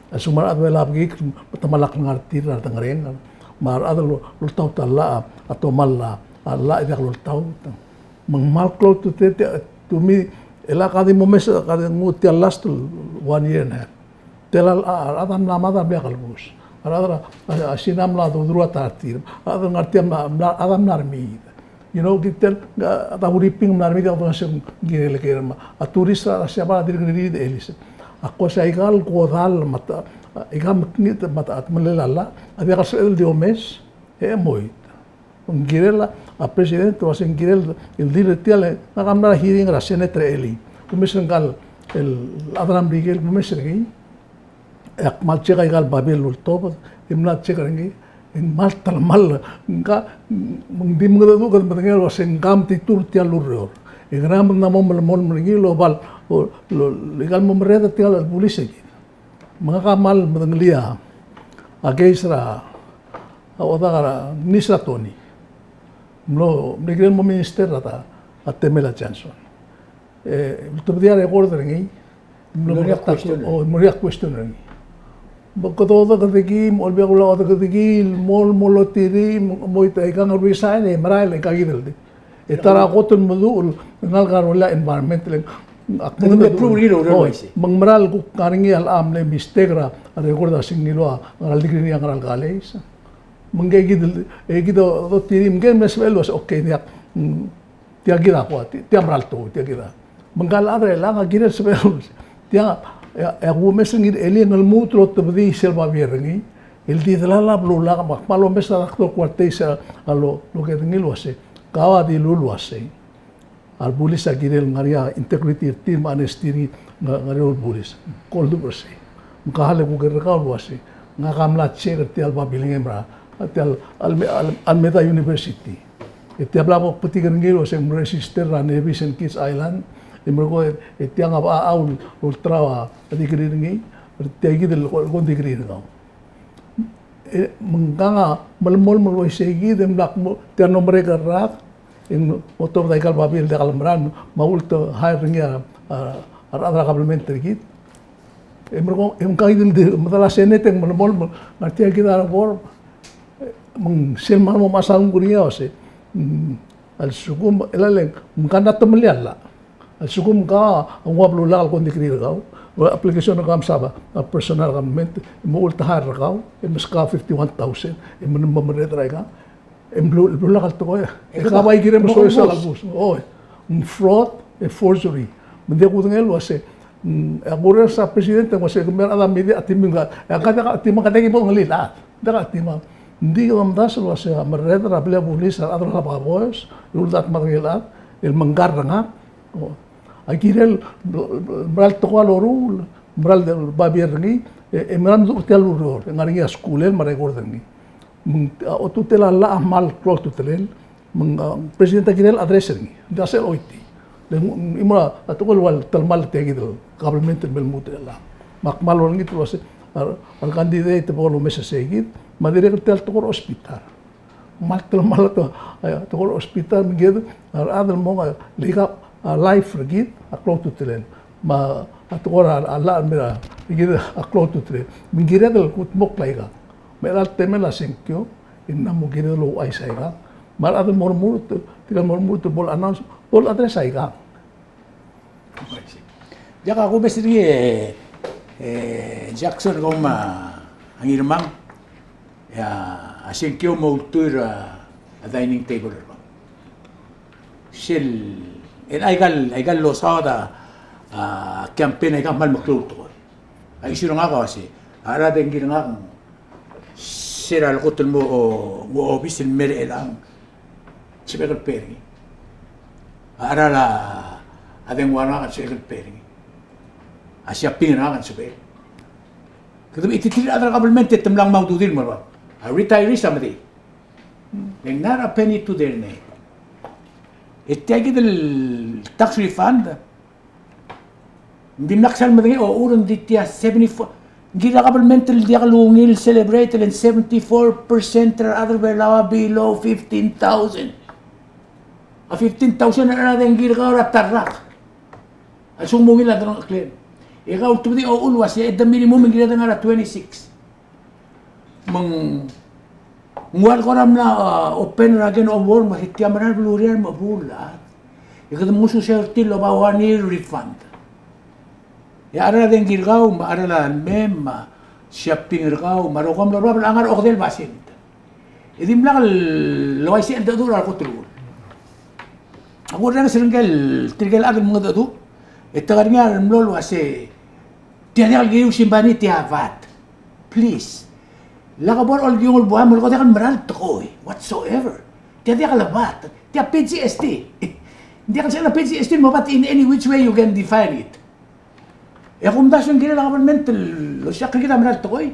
A lsekum a rechad er a Belau a bekikl me te kmal ngar er tir a dengerenger. Me a rechad el loltaut a llach, a tomall a llach e diak loltaut. Me ng kmal klou a ultutelel, to me, e le ak di mo mes, ak di nguu tia el last one year and a half. Tia el, a, a rechad a mla mad er a blil a kelebus. A rechad er a, a, a Sina a mla dodu er a ta er tir. A rechad el ngar tia a mla, a rechad a mla remiid. You know, kid tia el, a, a Huriping a mla remiid, a kuk dodengei se ng kirel el ker me a tourist er a Siabal a dirk riid el ise. A kuk se aika el kodall me a, aika el mekngit me a, a temellel a llach a diak el sebeched el di omes, e moit. Ng kirel a, a president el uasei ng kirel el deal er tia el, ngak a mla er a hearing er a Senate er a elii. Kumes er ngka el, el chad er a Merikel, kumes er ngii. E ak kmal check aika el babier el ultobed, e mla check er ngii. Ng kmal telemall, ngka, me ng di mengedecheduch kede medengei el uasei ngka a metitur er tia el ureor. E ngera me ng mo melemolem er ngii el oba el, o, lo, lo, ikal mo merreder er tia el bulis e kid. Me ngak a kmal medengelii a case er a, a odak er a ngii er a Tony. Mlo, mle kirel mo minister er a, a temel a Johnson. E, ultebedii a record er ngii. Mlo, mlo er ngii a question er ngii. O, mlo er ngii a question er ngii. Me kede odekedekii, me olbiil a odekedekii, el mo, mo lotirii, mo, mo ita, ikang a resign, e merael, e ngka kid el di. E ta er a kot el meduch el ngalek a rolel a environment el, ak, me ng approve er ngii el ureor el uaisei. Me ng mera el kuk ngar er ngii a, a mle mistake er a, a record a sengiluu a ngera el degree er ngii a ngera el college. Me ngke kid el, e kid a dotirii, me ngke el mle sebechel el uasei, okay, diak, mm, tia kid a kua, ti-, tia mera el tekoi, tia kid a. Me ngka el chad er chelechang a kirel sebechel el uasei. Tia, e a, e a kumes er ngii el, e ng lmuut el otebedii sel babier er ngii, el di delal a beluulak, me ak kmal omes a doctor Kuartei sel, a lo, lo ker er ngii el uasei. Kau a dilu el uasei. A rebulis a kirel ngar er ngii a integrity er tir me a honesty er ngii, ngar, ngar er a rebulis. Ko el dubech er sei. Me ka el kuk er kau el uasei. Ngak a mla check er tia el babilngem er a, tia el Alme-, Al-, Almeda University. E tia bla bo kbetik er ngii el uasei ng register er a Nevis and Kits Island. E merekong e, e tiang a bechachau el ulterau a degree er ngii. Er tia kid el ko, ko degree er kau. E, me ngkang a melemolem el uaisei kid, e ng mla kmo, tia el mlo merek el rak, e ng otobed a ikal babier el diak el merael, me a ulta hire er ngii a, a, a rechad er a kabelment er kid. E merekong, e ngkang kid el di, medal a Senate e ng melemolem, me ng ngar tia kid a reboard, me ng sel mal mo mechas a ungil er ngii a uasei, mm, A lsekum, e le ng, me ng ka mla temellii a llach. A lsekum ngka a nguu a beluulak el ko degree er kau, application er kau a msa a personal government, e mo ulta hire er kau, e meskau a fifty-one thousand, e me, me merreder er aika, e belu-, beluulak el tekoi, e ka bai kirem soiseb a kelebus. O, ng fraud, e forgery. Me ng diak kudengei el uasei, mm, a kureor er a president, e ng uasei kemiu a rechad a media a team er ngak, e a ka diak a team, ka diak ki bo ngelii el chad. Diak a team a, ng di kede omdasu el uasei a merreder er a blil a bulis a rechad er a Baboes, el uldak me a rengel chad, el mengkar er ngak. O, a kirel, mera el tekoi a loruul, mera el babier er ngii, e, e mera el meduch er tia el ureor, e ngar er ngii a skuul el me a record er ngii. Me ng, a, ultutelel a llach a kmal klou a ultutelel, Me ng, a, president a kirel address er ngii, ng di a sel choitii. Le ng, ng, ng mo a tekoi el ua telemall er tia kid el government el me lmuut er chelechang. Me ak kmal olengit el uasei, a, a candidate a bo lomes er sei kid, me a dirrek el tia el tekoi er a hospital. Kmal telemall a, a, tekoi er a hospital, me ng kired, a, a rechad el mong, a, le ika, a, life er kid a klou a ultutelel. Me a, a tekoi er a, a, llach el mei er kid a klou a ultutelel. Me ng kired el kudmokl aika. Me a chelecha el temel a sengkio, e ng mla mo kired el ouchais aika. Me a rechad el mo remurt, tirka el mo remurt el bo le announce, bo le address aika. Diak a kumes er ngii, e, e, Jackson, kau me a Ngirmang, e a, a sengkio a mo ultuil er a, a dining table er kau. Sel, e aika el, aika el losaod a, a, campaign aika a kmal meklou el tekoi. A issue er ngak a uasei, a rechad e ng kirel ngak, se er a lekot el mo, o, mo obis el mei er chelechang, sebechek el pay er ngii. A cheral a dengua er ngak, sebechek el pay er ngii. A shopping er ngak, sebechek. Kede mechititerir a rechad er a government e te mla ngmai a ududir el mo er bab. A retirees a medei. Ng not a penny to their name. E tia kid el tax refund, ng dimlak sal medengei, o, uchul e ng di tia seventy-four. Ng kirel a government el diak lungil celebrate el ng seventy-four percent er a rechad er a Belau a below fifteen thousand. A fifteen thousand a rechad e ng kirel kau er a ta el rak. A lsekum ng ungil a delengcheklir. E kau ultebedii a uchul el uasei e de minimum e ng kired el ngar er a twenty-six. Me ng ua el kora mla, a, open er a Can of Worms, me se tia mera el belurir a remechebuul el chad. E kede mngesukes er tir el oba one year refund. E a cheral a dengki er kau, me a cheral a mei, me a shopping er kau, me a rokui a mlo er bab el ngar er a okedei el basent. E dimlak el uaisei el cheldecheduch er a rekot el uchul. Ak orrenges er ngike el, tirke el chad el mengedecheduch, e te ngar er ngii a remlo el uasei, tia diak el kiriu el simbani tia VAT. Please. Lak bo er a oldiung el buai, me leko diak el mera el tekoi whatsoever. Tia diak el VAT. Tia P G S T. Diak el sel P G S T el mo VAT in any which way you can define it. E ak omdasu e ng kirel a government el osiik er kid a mera el tekoi.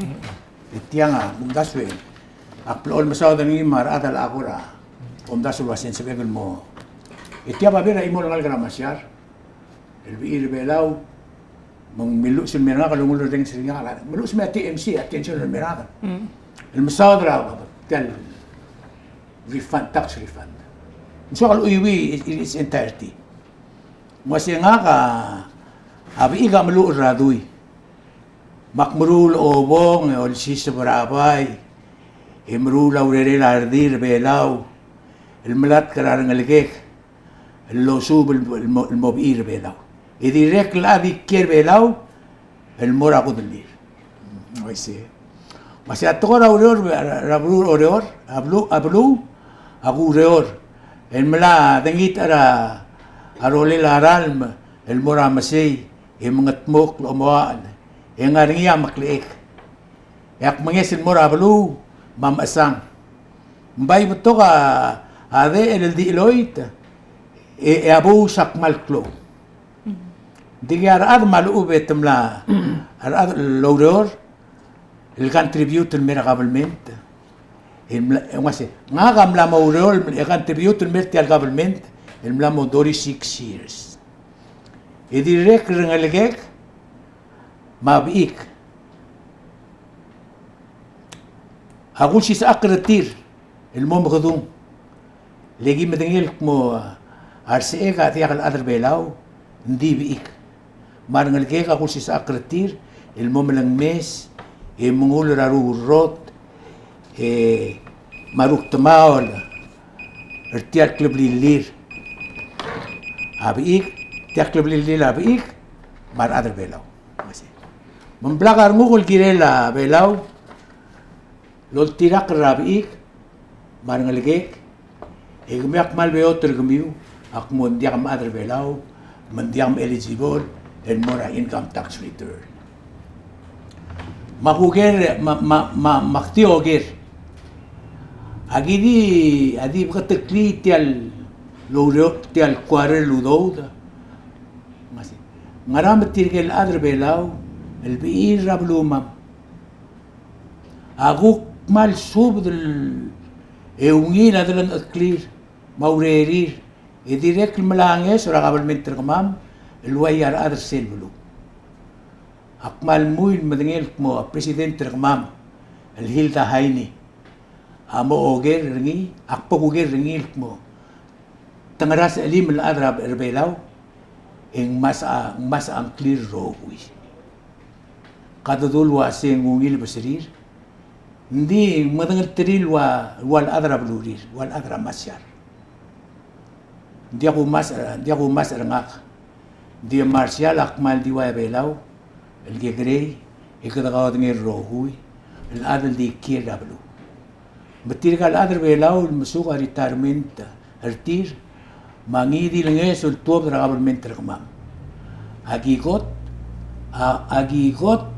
E tiang a kumdasu e ak blechoel mesaod er ngii me a rechad el kora omdasu el ua se ng sebechek el mo. E tia a babier a chimo el ngalek er a Masiar el bechil er a Belau, me ng miluches el mei er ngak el ungil el orrenges er ngii a, miluches el mei a T M C, attention el mei er ngak el mesaod er a tia el refund, tax refund. Ng soak el chuiuii in its entirety. Me se ngak a, a bechik a meluchel er a dui. Me ak meruul a obong e olsiseb er a bai, e meruul a urerel a redil er a Belau el melatk er a rengelekek el losuub el mo, el mo bechil er a Belau. E dirrek el chad el kiei er a Belau el mo er a kudellir. Oisei. Me se a tekoi er a ureor, er a beluu er a Oreor, a beluu, a beluu a kureor el melai a dengit er a rolel a ralm el mo er a mesei, e mengetmokl el omoachel, e ngar er ngii a meklechek. E ak menges el mo er a beluu me a mechesang. Ng bai betok a, a dechel el di cheloit, e, e a bous a kmal klou. Ng di a rechad me a lechub e te mla, a rechad el oureor el contribute el mei er a government. El mla, e ng uase, ngak a mla mo oureor el contribute el mei er tia el government el mla mo thirty-six years. E dirrek el rengelekek me a bechik a kulsisechakl er tir el mo mekedung. Le ki medengei el kmo a rsechek a diak el chad er Belau, ng di bechik. Me a rengelekek a kulsisechakl er tir el mo melengmes e mengull er a rurrot, e me a rukdemaol er tia el kleblillir a bechik, tia el kleblillir a bechik me a rechad er Belau. Me ng blak a renguk el kirel a Belau el oltirakl er a bechik me a rengelekek, e kemiu a kmal beot er kemiu a kmo ng diak mchad er Belau me ng diak eligible el mo er a income tax return. Me a kuker, me a, me a, me a, me ak di oker, aki di, a di beketeklii tia el oureor, tia el quarter el udoud. Me a se, ngera me tirke el chad er Belau el bechil er a belumam a kuk kmal subed el, e ungil a delengcheklir me a urerir, e dirrek el mla ngeso er a kabelment er kemam el ua ia rechad er sel beluu. Ak kmal mui el medengei el kmo a president er kemam el Hilda Heine a mo oker er ngii, ak bo kuker er ngii el kmo te ngera sechelim el chad er a, er Belau e ng mas a, ng mas a ngklir el rokui. Kede dul ua se ng ungil beserir, ng di ng medengelterir el ua, ua el chad er a belurir, ua el chad er a Marshall. Ng diak kumasech, ng diak kumasech er ngak. Ng di a Marshall a kmal di ua Belau el kekerei, e kede kaodengei el rokui el chad el di kiei er a beluu. Me tirka el chad er Belau el mesuk a retirement er tir, me a ngii di el ngeso el tuobed er a kabelment er kemam. Aki kot, a, aki kot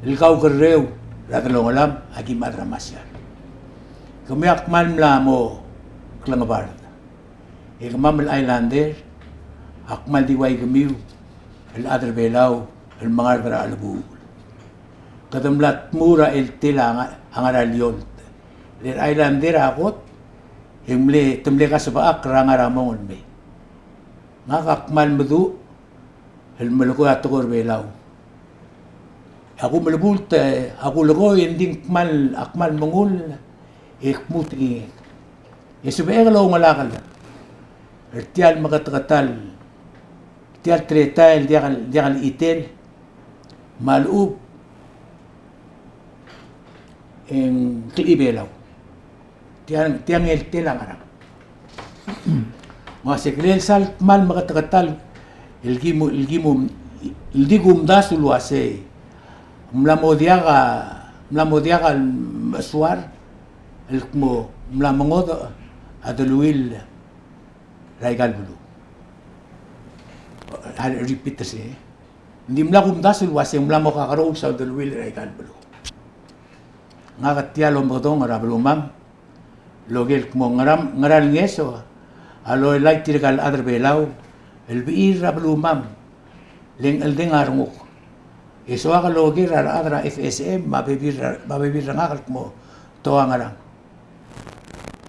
el kaukerreu er a delongelam, aki mad er a Marshall. Kemiu a kmal mla mo klengebard. E kemam el Islander a kmal di ua kemiu el chad er Belau el mengard er a chelebuul. Kede mla tmuu er a cheltel a nga, a ngar er a liolt. Le a Islander a kot, e ng mle, te mle kasebechakl er a ngar er a mong el mei. Ngak a kmal meduch el melekoi a tekoi er Belau. A ku melebult, a ku lekoi e ng di ng kmal, a kmal mengull e kmu tekingek. E sebechek el oungelakel er tia el meketeketal, tia el teletael diak el, diak el chitel, me a lechub e ng klechibelau. Tiang, tiang el tela ngarang. Me a se kirel sal kmal meketeketal el ki mo, el ki mo, el di kumdasu el uase ng mla mo diak a, ng mla mo diak a mesuar el kmo ng mla mengodech a deleuill er aika el beluu. A repeat er sei. Ng di mla kumdasu el uase ng mla mo kakerous a deleuill er aika el beluu. Ngak a tia el omekedong er a belumam el oker el kmo ngera, ngera el ngeso a loelai tirka el chad er Belau el bechil er a belumam, le ng cheldeng a renguk. E soak el oker a rechad er a F S M me a bebil er a, me a bebil er ngak el kmo te ua ngerang.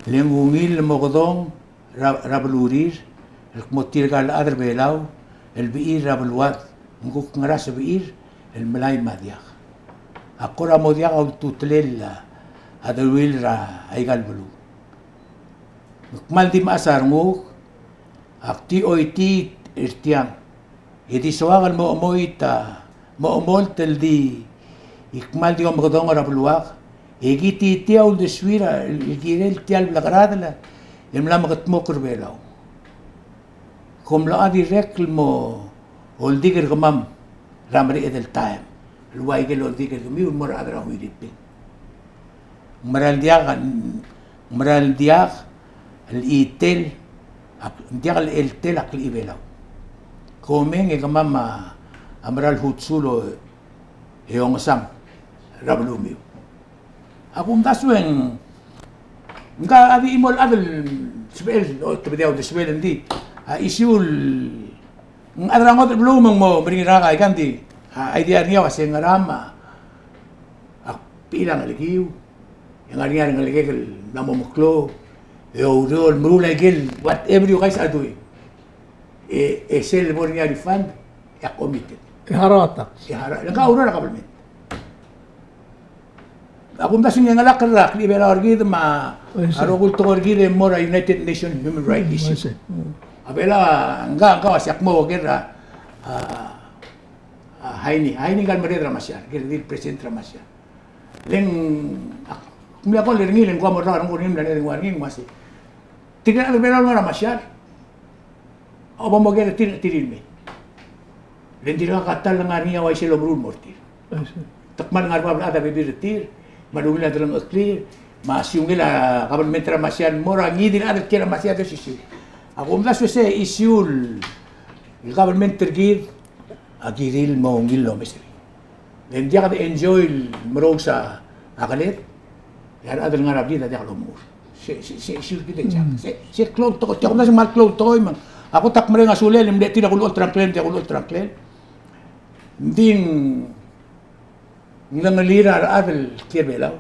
Le ng ungil el mo okedong er a, er a belurir el kmo tirka el chad er Belau el bechil er a beluad, ng kuk ngera sebechir el melai me a diak. A kora mo diak a ultutelel a deleuill er aika el beluu. Me kmal di mechas a renguk, ak di choitii er tiang. E di soak el mo chemoit a, mo chemolt el di, e kmal di omekedong er a beluak, e ki titii a uldesuir el kirel tia el blekeradel el mla mekedmokl er Belau. Kom locha dirrek el mo oldik er kemam er a mereched el taem el ua ikel oldik er kemiu el mo er a chad er a Huiriping. Ng mera el diak, ng mera el diak el chitel, a, ng diak el cheltel a klechibelau. Komeng e kemam a mera el hutsul e ongesang er a belumiu. A kumdasu e ng, ngka a di chimo el chad el sebechel, o, te bediau de sebechel, ng di a issue el Ng chad er a ngodech el beluu me ng mo meringel er ngak a ikang di, a, idea er ngii a uase ngera me a, ak bechil a ngelekiu, e ng ngar er ngii a rengelekek el mla mo meklou, e oureor, meruul a ikel whatever you guys are doing. E, e sel bo er ngii a refund, e ak omit it. E harau a tax. E harau, le ng ka oureor er a government. Ak omdasu e ng ngelakl er a klechibelau er kid me a, a rokui el tekoi er kid e mo er a United Nations Human Rights issue. A Belau a ngka, ngka a uase ak mo oker er a, a, a, Heine, Heine ngka el merreder er a Marshall, ngka el di el president er a Marshall. Le ng, ak mle call er ngii, le ng kuk mo er a renguk er ngii, mla er ngii, ng uase, tirke el chad er a Belau el ngar er a Marshall a oba mo oker er tir, tir el mei. Le ng dirkak a ta el ngar er ngii a uaisei el omeruul el mo er tir. Te kmal ngar er bab el chad a bebil er tir, me a lungil a delengcheklir, me a siungel a government er a Marshall el mo er a ngii di el chad el kiei er a Marshall a di osisiu. Ak omdasu e se issue el government er kid a kirir el mo ungil el omes er ngii. Le ng diak de enjoy el merous a keled, e a rechad el ngar er a blid a diak lomechur. Se, se, se, se, se, se klou el tekoi, tia kumdasu e ng kmal klou el tekoi me ng. A kot ak mereng a sulel, e mle tir a kulecholt er a ngklel, tia kulecholt er a ngklel. Ng di ng lengelir a rechad el kiei er a Belau.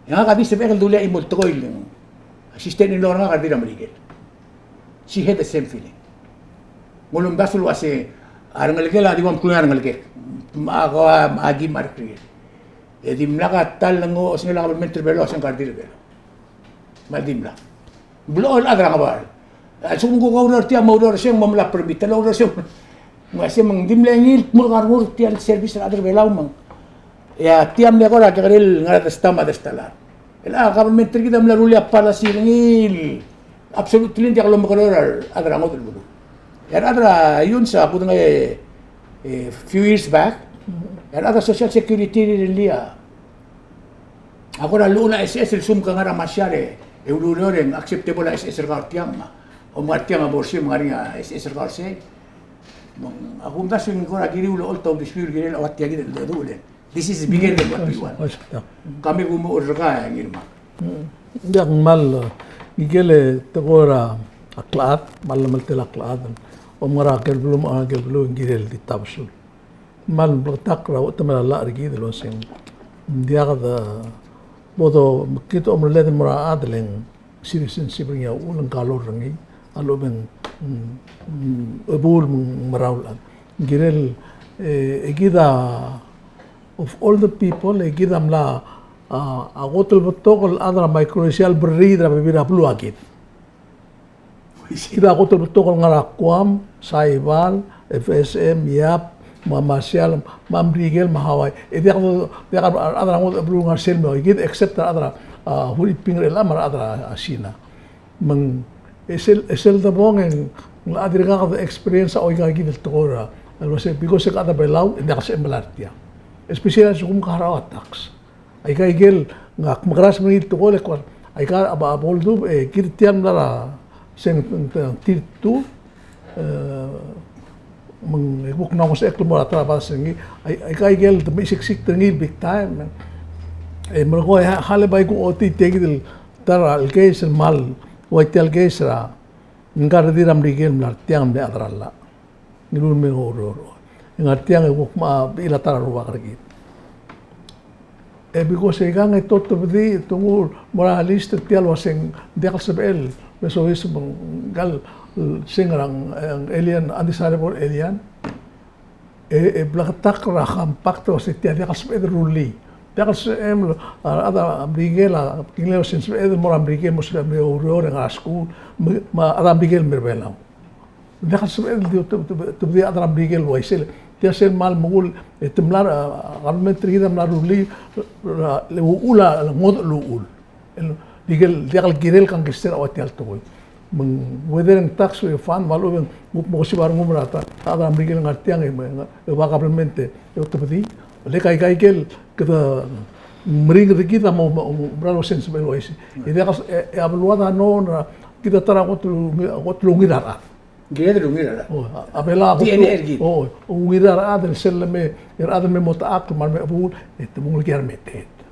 E ngak a di sebechek el dulii a chimo el tekoi el ng sister-in-law er ngak a redil er a Merikel. She had the same feeling. Ng ulemdasu el uase a rengelekel a di ua mklungii a rengelekek. Me a ko a, me a ki me a rekeriil. E dimlak a ta el lengo, osengel a kabelment er a Belau, osengel a redil er a Belau. Me a dimlak. Blechoel el chad er a Ngebard. A lsekum kuk oureor er tia, mo oureor er sei, mo mla permit el oureor er sei. Me sei me ng di mle ngii el dmu el ngar er ngii tia el service er a chad er a Belau me ng. E a tia mle kora kekerei el ngar er a desta me a desta el chad. El a kabelment er kid a mla rullii a policy er ngii el absolutely ng diak lomekeroul er a rechad er a ngodech el beluu. E a rechad er a unions a kudengei, e, few years back, e a rechad er a Social Security a rirellii a A kora llechul a SS el lsekum ke ngar er a Marshall e ulureor e ng acceptable a SS er kau er tiang, me a, o ngar tiang a bo er sei me ng ngar er ngii a SS er kau er sei. Me ng, a kumdasu e ng kora kiriu el olecholt a uldesuiu el kirel a ua tia kid el dedu el. This is bigger than what we want. Kemiu a kumecherei er kau e Ngirmang. Ng diak, ng kmal, e, ngikel e tekoi er a klechad, me a llemeltel a klechad. Om ngar er a ikel beluu, me a ikel beluu, ng kirel di tabesul. Kmal bleketakl er a uchetemel a llach er kid el uaseng ng diak de bo domekngit a omerelled el mo er a chad el ng citizenship er ngii a uchul, ng kalor er ngii a lechub e ng, mm, mm, chebuul me ng meraul el chad. Ng kirel, e, e kid a, of all the people, e kid a mla, a, a kot el betok el chad er a Micronesia el berriid er a bebil er a beluu a kid. Kid a kot el betok el ngar er a Guam, Saipan, FSM, Yap, me a Marshall, me a Merikel, me a Hawaii. E diak, diak a rechad er a ngodech el beluu el ngar sel mei, kid except a rechad er a, a, Huriping er chelechang me a rechad er a, a, Sina. Me ng, e sel, e sel debong e ng, ng locha dirkak de experience a oika kid el tekoi er a, el uase, because e ke chad er a Belau, e ng diak el sebechem el melai er tiang. Especially a lsekum ke harau a tax. Aika ikel, ngak mekerang me ngii el tekoi el kora, aika a bo, a bo ldubech, e, kid tia el mla er a seng, ng, ng, tir tu, e, me ng, e, kuk nongesechekl el mo er a ta er a bas er ngii, ai, aika ikel, te mechisiksik er ngii el big time, e, melekoi, ha, hale bai kuk ochotii tia kid el ta er a case el kmal, ua tia el case er a, ngka el redil er a Merikel el mla er tiang el mle chad er a llach. Ngiluu el me oureor. E ngar tiang e kuk mo bechil a ta er a rubak er kid. E because e ikang e te otebedii, te nguu el mo er a list er tia el uaseng diak el sebechel, me soiseb me ng kal seng er a, e, alien, undesirable alien. E, e bleketakl er a compact el uasei tia diak el sebeched el rullii. Diak el sebechem, a, a rechad er a Merikel a, kingelecha el uasei ng sebeched el mo er a Merikel el mo sebechel el me oureor e ngar er a skuul, me, me a rechad er a Merikel el me er a Belau. Diak el sebeched el di, te, te, te, tebedii a rechad er a Merikel el uaisei. Tia sel kmal mekull, e te mla er a, a, government er kid a mla rullii, er a, le uchul a, le ngodech el uchul. El, diak el, diak el kirel kangkei er a ua tia el tekoi. Me ng whether e ng tax refund, me a lechub e ng kuk mo kesib a rengum er a ta, a rechad er a Merikel el ngar tiang e, me, e ua government e, e otebedii. Le aika ikel, kede meringel er kid a mo, mo, mo, mera el uasei ng sebechel el uaisei. E diak, e, e a beluad a known er a, kid a ta er a kot el, kot el ungil a rechad. Kid a ta er a ungil a rechad. O, a, a Belau a kot el, o, ungil a rechad el sel leme, e rechad el me mo techakl, me a leme a bul, e te mo ungil kiei er a remeteet.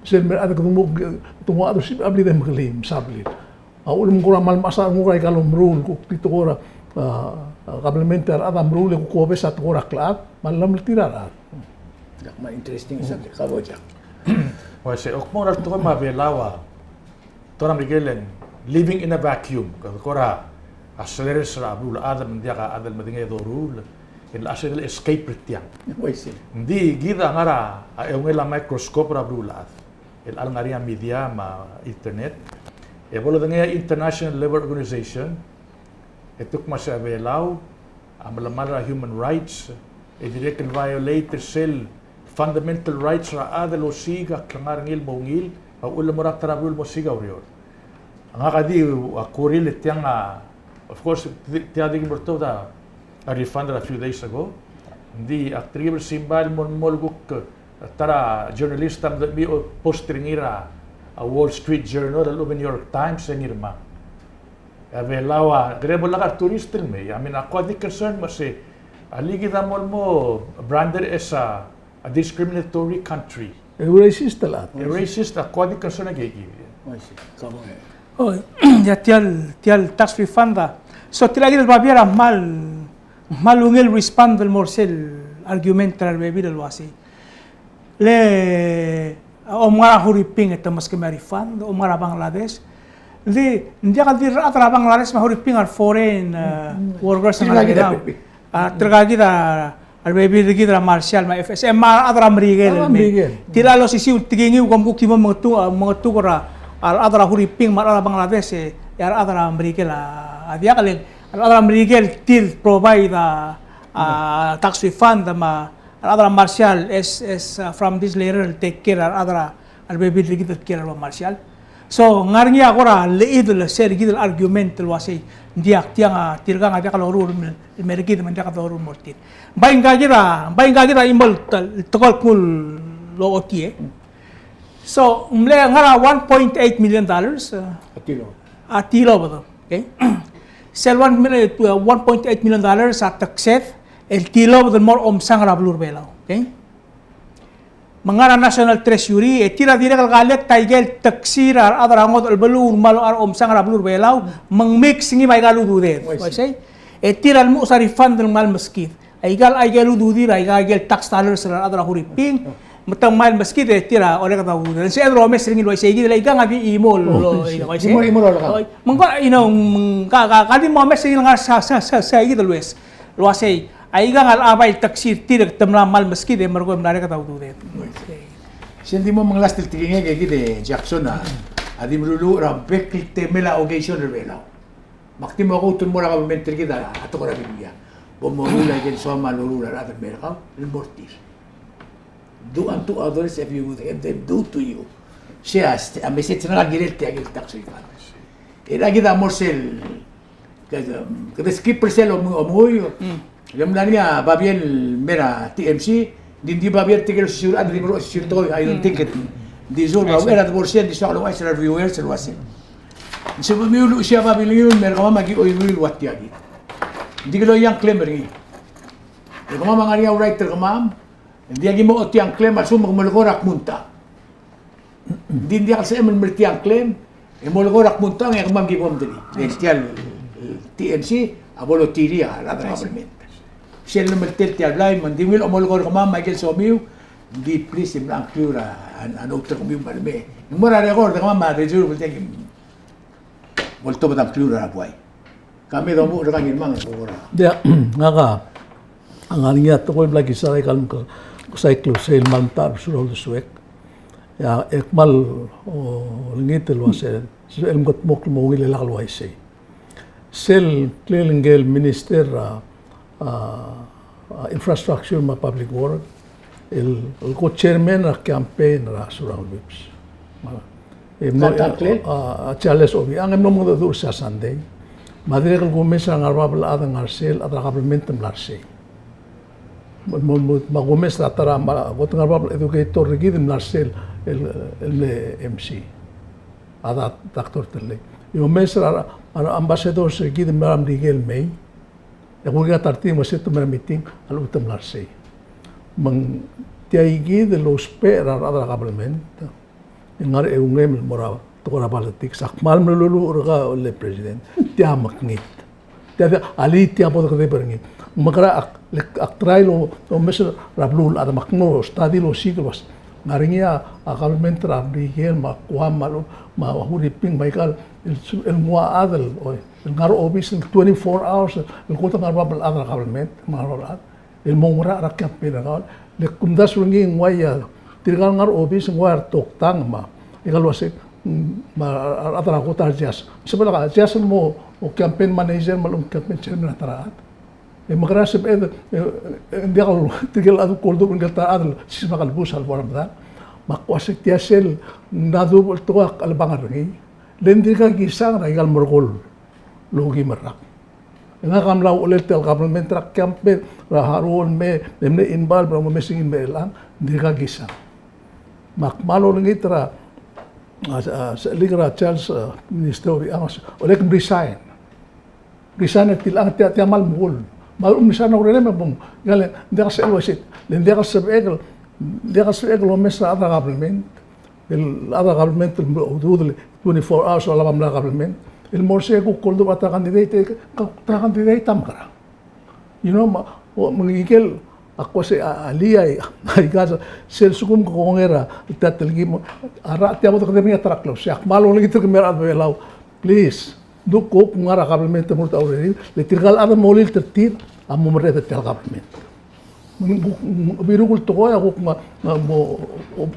Sel me a rechad el kede mo, kede mo a dosi a blid e mekelii, msa blid. A uchul me ng kora kmal mechas a renguk er aika el omeruul, kuk di tekoi er a, a, kabelment er a rechad a meruul e kuk obes a tekoi er a klechad me a llemeltir a rechad. Dak me a interesting subject, ka bo Jack. Uaisei, ak mo er a tekoi me a Belau a tekoi er a Merikel el living in a vacuum, kede kora a seleres er a beluulechad me ng diak a chad el medengei a doruul, el a sel escape er tiang. Uaisei. Ng di kid a ngar er a eungel a microscope er a beluulechad el ngar er ngii a media me a internet. E bo ledengei a International Labour Organization, e te kmo a se a Belau a melemall er a human rights, e dirrek el violate er sel fundamental rights er a chad el osiik a klengar er ngii el mo ungil, a uchul el mo er a ta er a beluu el mo osiik a ureor. Ngak a di a kurir el tiang a, of course, tia di ki mo er a refund er a few days ago. Ng di ak telkib el simbai el mo, mo kuk ta er a journalist a mle mei post er ngii er a Wall Street Journal, a lechub e New York Times, e ngii me a Belau a, kede bo lak a tourist el mei. I mean, ak kuk di concern me se, alii kid a mo, mo branded as a, a discriminatory country. E racist el chad. E racist, ak kuk di concern a kid. Uaisei. Ka bo e. Oh, ia tia el, tia el tax refund a. So, tirka kid el babier a kmal, kmal ungil respond el mo er sel argument er a rebebil el uasei. Le, a, om ngar er a Huriping e te meskemiu a refund, om ngar er a Bangladesh. Di, ng diak di rechad er a Bangladesh me a Huriping a re foreign, e, workers er a Belau. A, tirka kid a, a rebebil er kid er a Marshall me a F S M, me a rechad er a Merikel el mei. Tirka el osisiu el tekingiu, kom kuk di mo mengetu, a, mengetuk er a, a rechad er a Huriping me a rechad er a Bangladesh, e, e a rechad er a Merikel a, a diak le, a rechad er a Merikel tir el provide a, a, tax refund me a a rechad er a Marshall, as, as, uh, from this letter, el take care er a rechad er a, a rebebil er kid el kiei er a Marshall. So, ngar er ngii a kora llechid el sel kid el argument el uasei, ng diak tiang a, tirkang a diak loruul el mer kid me ng diak loruul el mo er tir. Bai ngka kid a, bai ngka kid a chimo el te-, tekoi el kmo el ochotii. So, ng mle ngar er a one point eight million dollars, uh, a tilobed. A tilobed, okay? Sel one million, uh, one point eight million dollars a teksed, el tilobed el mo er a omsang er a beluu er a Belau, okay? Me ng ngar er a National Treasury, e tir a dirrek el collect a ikel teksir a rechad er a ngodech el beluu el mo er a omsang er a beluu er a Belau, me ng mix ngii me aika el ududed. Uaisei. E tir a lmuches a refund el kmal meskid. Aika el, aika el ududir, aika el tax dollars er a rechad er a Huriping, me te kmal meskid e tir a oleked a ududed. Ng sebeched el omes er ngii el uaisei kid, le aikang a di chimo el, uaisei. Chimo, chimo el oleked. Me ng ko, you know, me ng ka, ka, ka di mo omes er ngii el ngar er a, sa, sa, sa, sa, kid el ues. El uasei, aikang a bai el teksir tir e te mla kmal meskid e merekong e mla er a ududed. Sel di mo mengelast el tekingek e kid e Jackson a, a di meluluuch er a bek el temel a occasion er a Belau. Me ak di mo kot el mo er a government er kid a tekoi er a biblia. Bo moruul a ikel soam a loruul a rechad el mer kau el mo er tir. Do unto others as you would have them do to you. Sei a, a message er ngak a kirel tia kid el tax refund. E a kid a mo er sel Kede, kede skip er sel omu-, omuiu. Mm. Le mla er ngii a babier el mer a T M C, ng di, ng di babier tirke el osisiu er a, di mo osisiu er a tekoi, I don't think it. Ng di zul, a uchei er a debo er sei, ng di soak el ouchais er a reviewers el uasei. Ng sebechemiu el luchesii a babilngiu el mer kemam a ki oiruil el ua tia kid. Ng di kede oia a ngklem er ngii. E kemam a ngar er ngii a right er kemam, ng di aki mo ochotii a ngklem a lsekum ke melekoi er a kmo ng ta. Ng di ng diak el sebechem el mer tia el ngklem, e molekoi er a kmo ng tang e kemam ki bo mdelii. E tia el T M C a bo lotirii a rechad er a government. Sel lemeltel tia el blai, me ng di ungil a molekoi er kemam me aike el somiu, ng di please e mla ngklmiu er a, a, a note er kemiu me a leme. Ng mo er a record e kemam a reserve el tia ki Oltobed a ngklmiu er a buai. Ka me domuchel er kau Ngirmang e kora. Ia, ngak a ngar er ngii a tekoi el mla kisa er aika el mekesai el klebesei el kmal metacherbesul a uldesuek. Ia, e kmal olengit el uasei, el mkedmokl el mo ungil e lak el uaisei. Sel ngklel ngike el minister er a a, a, Infrastructure me a Public Work, el, el co-chairman er a campaign er a Surangel Whipps. A, e mlo, a, a, Charles Obichang, e mlo mengedecheduch er sel Sunday. Me a dirrek el kumes er a ngar er a bab el chad el ngar er sel, a chad er a government el mla er sei. Me, me, me, me a kumes er a ta er a, me a kot el ngar er a bab el educator er kid el mla er sel, el, el, el M C. A da, Doctor Tellei. E omes er a, a, a ambassadors er kid el mla er a Merikel el mei. E kuikid a ta er tir me se te mei er a meeting a lechub e te mla er sei. Me ng tia kid el ousbech er a rechad er a government. E ngar er a eungel el mo er a tekoi er a politics. Ak kmal meluluuch er kau el president. Tia mekngit. Tia, tia, alii tia bo dekedeb er ngii. Me kora ak, le ak try el omes er a beluulechad me ak mo study el osiik el uase ng ngar er ngii a, a government er a Merikel me a Guam me a, me a Huriping me aika el, el nguu a chad el, oi, el ngar er a obis el twenty-four hours, el kot el ngar er a bab el chad er a government, me a ngar er a bab el chad el mo oungerachel er a campaign er kau. Le kumdasu er ngii ng uai a, tirka el ngar er a obis ng uai a retoktang me aika el uase, mm, me a rechad er a kot a Jas. Sebechel a Jas el mo, o campaign manager me a lechub e ng campaign chairman er a ta er a chad. E mekerang e sebeched, e, e, ng diak el, tirke el chad el ko oldubech er ngike el ta er a chad el sisebak el bus a lebo er a medal. Me ak uase tia sel, ng mla dubech el tekoi a chelebangel er ngii. Le ng dirkak kisang er aika el merekong el okeim el rak. E ngak a mla uchelel tia el government er a campaign er a haruo el mei, e mle involve er a omes ngii el mei er chelechang, ng dirkak kisang. Me ak kmal olengit er a, a, a, sechelik er a Charles, a, Minister Obichang, a, olek resign. Resign er tiang, tia, tia kmal mekull. Me a lechub e ng resign a urerem e bong, ng diak el, ng diak el sebechel el uaisei, le ng diak el sebechek el, ng diak el sebechek el omes er a chad er a government. El chad er a government el mlo udoud el twenty-four hours el olab a mla er a government. El mo er sei e kuk oldubech er a ta er a candidate, e ta er a candidate a mekerang. You know, me, o, me ngike el, ak uase a, alii a, aika sel lsekum ke kongei er a, tia telkib, a rechad tia bo dekedeb er ngii a ta er a klebesei. Ak kmal olengit er kemiu a rechad er a Belau. Please, ng kuk ngar er a government el mo er a urerir, le tirka el chad el mo lilt er tir a mo merreder er tia el government. Me ng kuk, mm, biruk el tekoi a kuk mo, mo,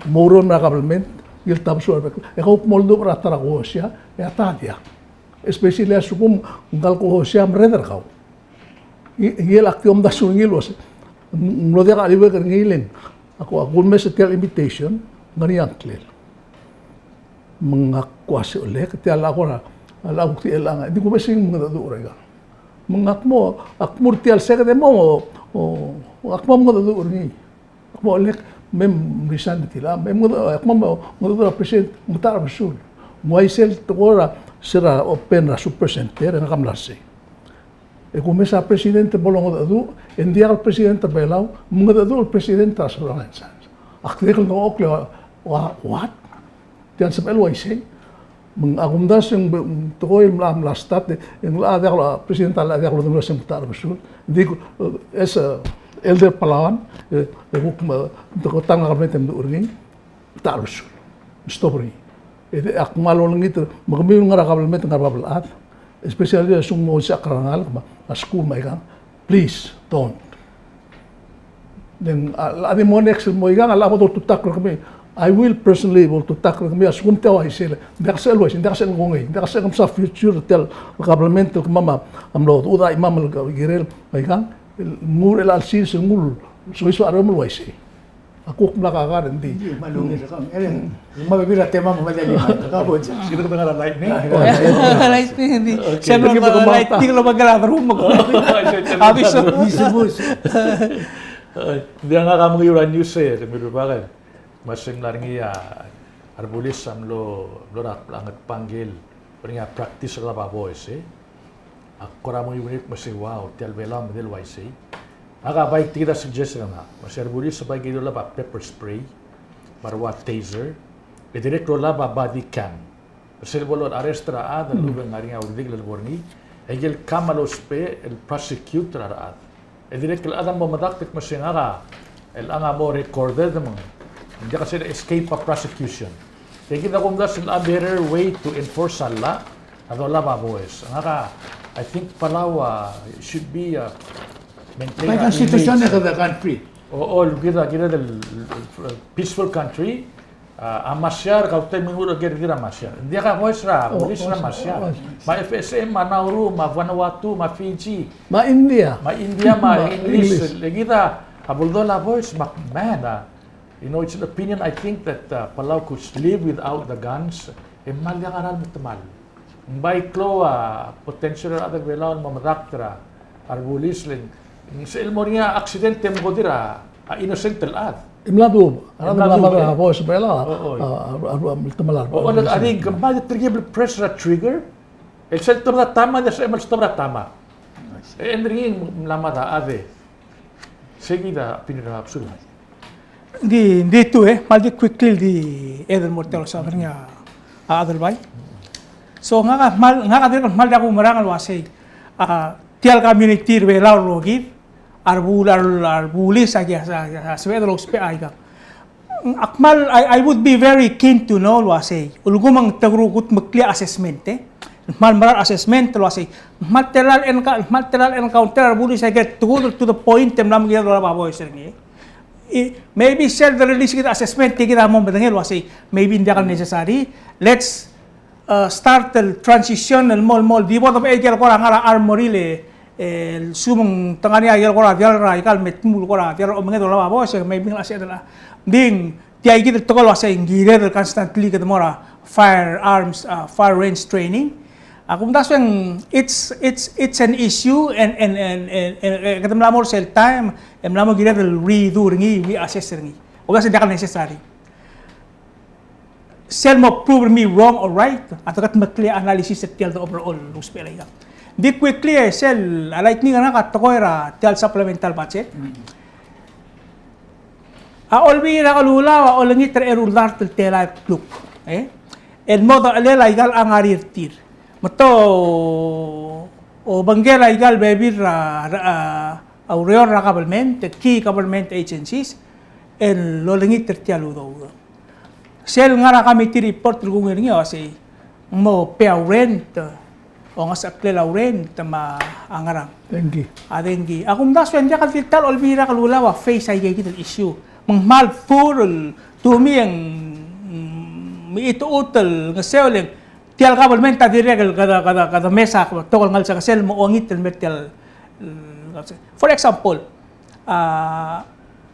mo oureor er a government, el tabesul a rebek. E kuk mo oldubech er a ta er a kohosia, e a ta diak. Especially a lsekum ngka el kohosia a merreder er kau. Ng, ngii el ak di omdasu er ngii el uase, ng, ng mlo diak a cheliuekl er ngii le ng, ak, ak ulemes er tia el invitation, ng ngar er ngii a ngklel. Me ngak a kuk uase, olek, tia el kora, a kuk di chelechang, e di kumes e ng mengedecheduch er aikang. Me ngak mo, ak mo er tia el second e mo, o, o, ak mo mengedecheduch er ngii. Ak mo, olek, me mresign er tiang, me mengede-, ak mo mengedecheduch er a president, me ta er a besul. Ng uaisei el tekoi er a, se er a open er a Supercenter, e ngak a mla er sei. E kumes a president el bo longedecheduch, e ng diak el president er a Belau, mengedecheduch el president er a Surangel and Sons. Ak dirrek el dengchokl el, ua, what? Tia ng sebechel el uaisei. Me ng, a kumdasu e ng, ng tekoi el mla, mla start, e ng locha diak el, president a locha diak lodengelii el uase ng ta er a besul. Ng di, e, as a elder Palauan, e, e kuk me, ng tekoi tang a government e mdu er ngii, ta er a besul. Stop er ngii. E di ak kmal olengit, me kemiu el ngar er a government, ngar er a bab el chad, especially a lsekum ng mo ousbech a rengalek me a skuul me aikang, please, don't. Then, a, a di mo next el mo ikang, a locha bo doltutakl er kemiu. I will personally bo doltutakl er kemiu, a lsekum tia uaisei, ng diak sel uaisei, ng diak sel kongei, ng diak sel kemsa future er tia el government el kemam a, a mlo, uda imam el kirel, me aikang, el nguu er chelecha el sils, el nguu, soiseb a rengum el uaisei. A kuk mla kakar, ng di. Ng di, me a lungil er kau. E, me a bebil er a temam, me a di, me a kabo. Kede ngar er a lightning. Lightning, ng di. Okay. Sel ngar er a lightning el obengkel a derum. Abiso. Abiso. Ng di ngak a mengiil er a news e, te mle rubak e. Me se ng mla er ngii a, a rebulis a mlo, mlo er a, a Ngatpang el, mlo er ngii a practice er a olab a boys, e. Ak kora mo ungil el kmo se, wow, tia el Belau a medal el uaisei. Ngak a bai tia kid a suggestion er ngak. Me se a rebulis a bai kid el olab a pepper spray, me a rua taser, e dirrek el olab a body cam. Me sel bo lo arrest er a chad, el lechub e ng ngar er ngii a uldesuel el bo er ngii, e aike el cam a lousbech el prosecute er a rechad. E dirrek el chad a mo medakt el kmo se ngak a, el chad a mo recorded me ng diak a sel escape a prosecution. E kid a kumdasu el a better way to enforce a llach a dolab a boys. Ngak a, I think Palau, uh, should be, uh, maintain by a constitution image of the country. O, o, kid a, kid a el, el, el peaceful country. A, a masiar, kau te mengull er ker er a masiar. Ng diak a boys er a, o, police er a masiar. Me a F S M, me a Nauru, me a Vanuatu, me a Fiji. Me a India. Me a India, me a English. English. Le kid a, a bo ldola boys, me a, man, a, you know, it's an opinion, I think that, uh, Palau could live without the guns. E mal diak a ralm el temall. Ng bai klou a potential er a rechad er a Belau el mo medakt er a rebulis le ng sel mo er ngii a accident e te mkodir a, a innocent el chad. E mla dub, e mla dub, e. A rechad el mla mad er a boys er a Belau, a, a, a, a, el temall a rebulis. O, o, a di, ng kmal di terkib el press er a trigger, el sel tobed a tama, e di sebechem el stop er a tama. E ng di ngii ng mla mad a chad e. Sei kid a opinion er a Absol. Ng di, ng di tuu, e, kmal di quickly el di edei el mo er tia el osang er ngii a, a Adelbai. So, ngak a kmal, ngak a dirrek el kmal diak kumerang el uasei. A, tia el community er a Belau el rokir, a rebu-, a re-, a rebulis a ki, a, a, a sebeched el ousbech aikang. Ak kmal, I, I would be very keen to know el uasei, ulekum ng te kuk kudmeklii a assessment, e. Kmal mera el assessment el uasei, kmal tela el enka-, kmal tela el encounter a rebulis a ikel tekoi to the point e ng mla mo kired el olab a voice er ngii. I, maybe sel de release kid a assessment e kid a mo medengei el uasei, maybe ng diak el necessary. Let's, uh, start el transition el mo, el mo, di bo debechel ikel kora ngar er a armory le, e, el sumeng te ngar er ngii a ikel kora diall er a ikal me tmuu el kora diall er a omenged el olab a voice, e maybe ng sebeched el, ng di tia kid el tekoi el uasei ng kired el constantly kede mo er a firearms, uh, fire range training. A kumdasu e ng, it's, it's, it's an issue and, and, and, and, and, e, kede mla mo er sel taem, e mla mo kired el redo er ngii, reassess er ngii. Kumdasu e ng diak el necessary. Sel mo prove me wrong or right, a te kudmeklii a analysis er tia el de overall el ousbech er aikang. Di quickly, e, sel, a lightning er ngak a tekoi er a tia el supplemental budget. A Olbiil er a Kelulau a olengit er a eru el dart el telael el kluk, e. El mo dechelel a ikal ngar er tir. Me te obengkel a ikal bebil er a, er a, a ureor er a government, key government agencies, el olengit er tia el udoud. Sel ngar er a committee report el kungil er ngii a uasei, ng mo pay a rent, ongesecheklel a rent me a ngerang. Dengki. A dengki. A kumdasu e ng diak el di ta el Olbiil er a Kelulau a face a ikakid el issue. Me ng kmal poor el, to me e ng, mm, mechitechut el ngeseu el, tia el government a dirrek el kede, kede, kede mesa, betok el ngelsengesel el mo ongit el mer tia el, mm, for example, a,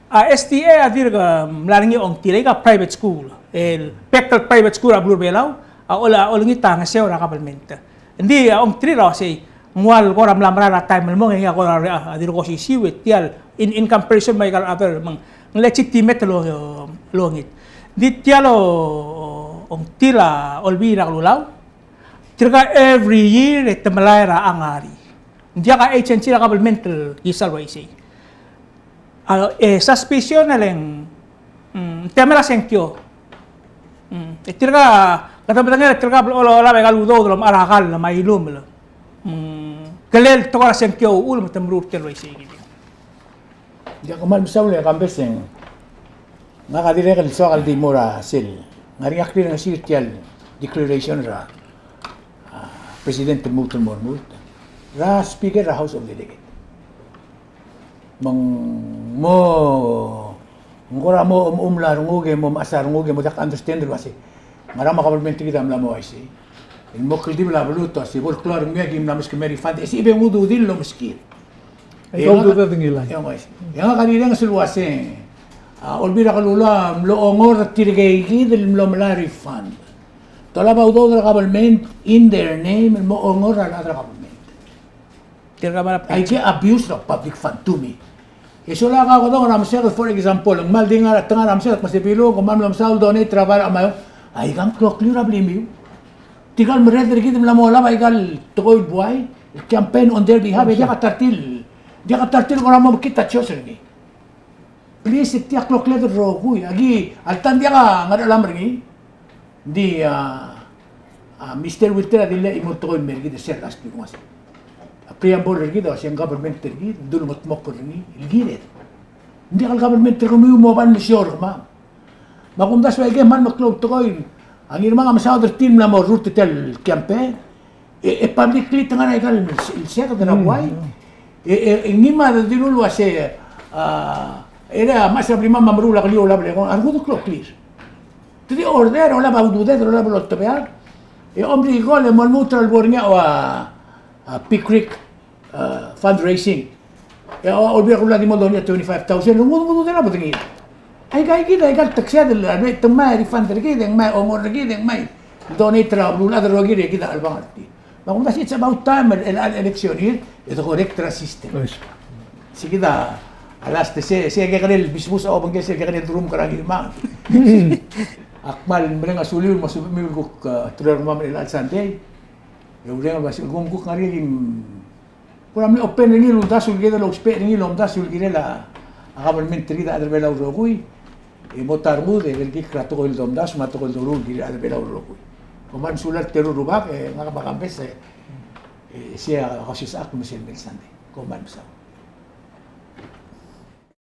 a S T A a dirk, mm, mla er ngii a ongtil, aika private school, el bek el private school er a beluu er a Belau, a ole-, a olengit a ngeseu er a government. Ng di a ongtirir a uasei, ng ua el kora mla mera er a taem el mong e ngii a kora, a, a dirk osisiu e tia el in, in comparison me a ikal other, me ng legitimate el o-, el ongit. Ng di tia el o-, ongtil a Olbiil er a Kelulau, tirka every year e te melai er a ngar er ngii. Ng diak a agency er a government el kisal uaisei. A, e suspicion el ng, mm, temel a sengkio. Mm, e tirka, kede medengei, tirka el ola, ola, ola, ikal udoud el omechar a kall me a ilumel. Mm, kelel tekoi er a sengkio el uchul me te meruul er tia el uaisei kid. Diak, kmal mesaul e Kambes e ng, ngak a dirrek el soak el di mo er a sel, ngar er ngii a klengesii er tia el declaration er a, a, President el lmuut el mo lmuut er a Speaker er a House of Delegate. Me ng mo, ng kora mo, mo, mo mla renguk e mo mechas a renguk e mo diak understand el uasei, ngera me a government er kid a mla mo uaisei. El mo kldibel a beluut el uasei, bo el klou a rengmiu e aki mla meskemiu a refund, e sebechir e ng ududil el omeskid. E ngak a, e ngak a rirenges el uasei, a, Olbiil er a Kelulau a mlo ongor er tirke kid el mlo melai a refund. Te olab a udoud er a government in their name el mo ongor er a rechad er a government. Tirka mera. Aike a abuse er a public fund to me. E sola a kakodong er a meseked, for example, ng kmal di ngar, te ngar er a meseked me se Bilung, ke kmal mlo mesaul el donate er a bai er a Chamayong. Aikang kloklir a blimiu. Tirka el merreder er kid el mla mo olab aika el tekoi el buai, el campaign on their behalf, e diak a ta er tir, diak a ta er tir el kora mo mekngit a choice er ngii. Please, e tia kloklir el rokui. Aki, alta ng diak a ngerechelam er ngii. Ng di, a, a, Mister Wilter a dilu el chimo el tekoi el mei er kid er sel last week el uasei, a preamble er kid a uasei ng government er kid, ng dul ngetmokl er ngii el kired. Ng diak el government er kemiu el mo oba el mesiou er kemam. Me a kumdasu e aike kmal meklou el tekoi, a Ngirmang a mesaod er tir el mla mo rurt er tia el campaign, e, e publicly te ngar er aika el, el seked er a buai. E, e, e ngii me a dilu el uasei, a, e le a mechas er a blimam me a meruul a keliou el olab el ekong, a rengud el kloklir. Te di order, olab a ududed, olab el oltebeak. E omrikel e mo lmuut er a lebo er ngii a, a, Pea Creek, a, fundraising. E a Olbiil er a Kelulau a di mo donate a twenty-five thousand, e ngududel a bedengir. Aika kid, aika el teksead el, a, te ngmai a refund er kid, e ngmai a ongor er kid, e ngmai a donate er a beluulechad el rokir e kid a chelebangel er tir. Me a kumdasu it's about time el, el, el election year, e de correct er a system. Yes. Sei kid a last, se, se kekerei el bisbus a obengkel sel kekerei el durum er a Ngirmang. Ak kmal mereng a suliu el mo subemiu el kuk, a, teru el kemam er chelecha el Sunday. E ureng el uasei, kuk, kuk ngar er ngii el Kora mle open er ngii el uldasu el kirel, ousbech er ngii el omdasu el kirel a, a government er kid a chad er a Belau el rokui. E mo ta rengud e kerekikl er a tekoi el domdasu me a tekoi el doruul el kirel a chad er a Belau el rokui. Kom kmal mesulang er a teru el rubak, e ngak me a Kambes, e E sei a Kausisechakl me sel mei el Sunday. Kom kmal mesaul.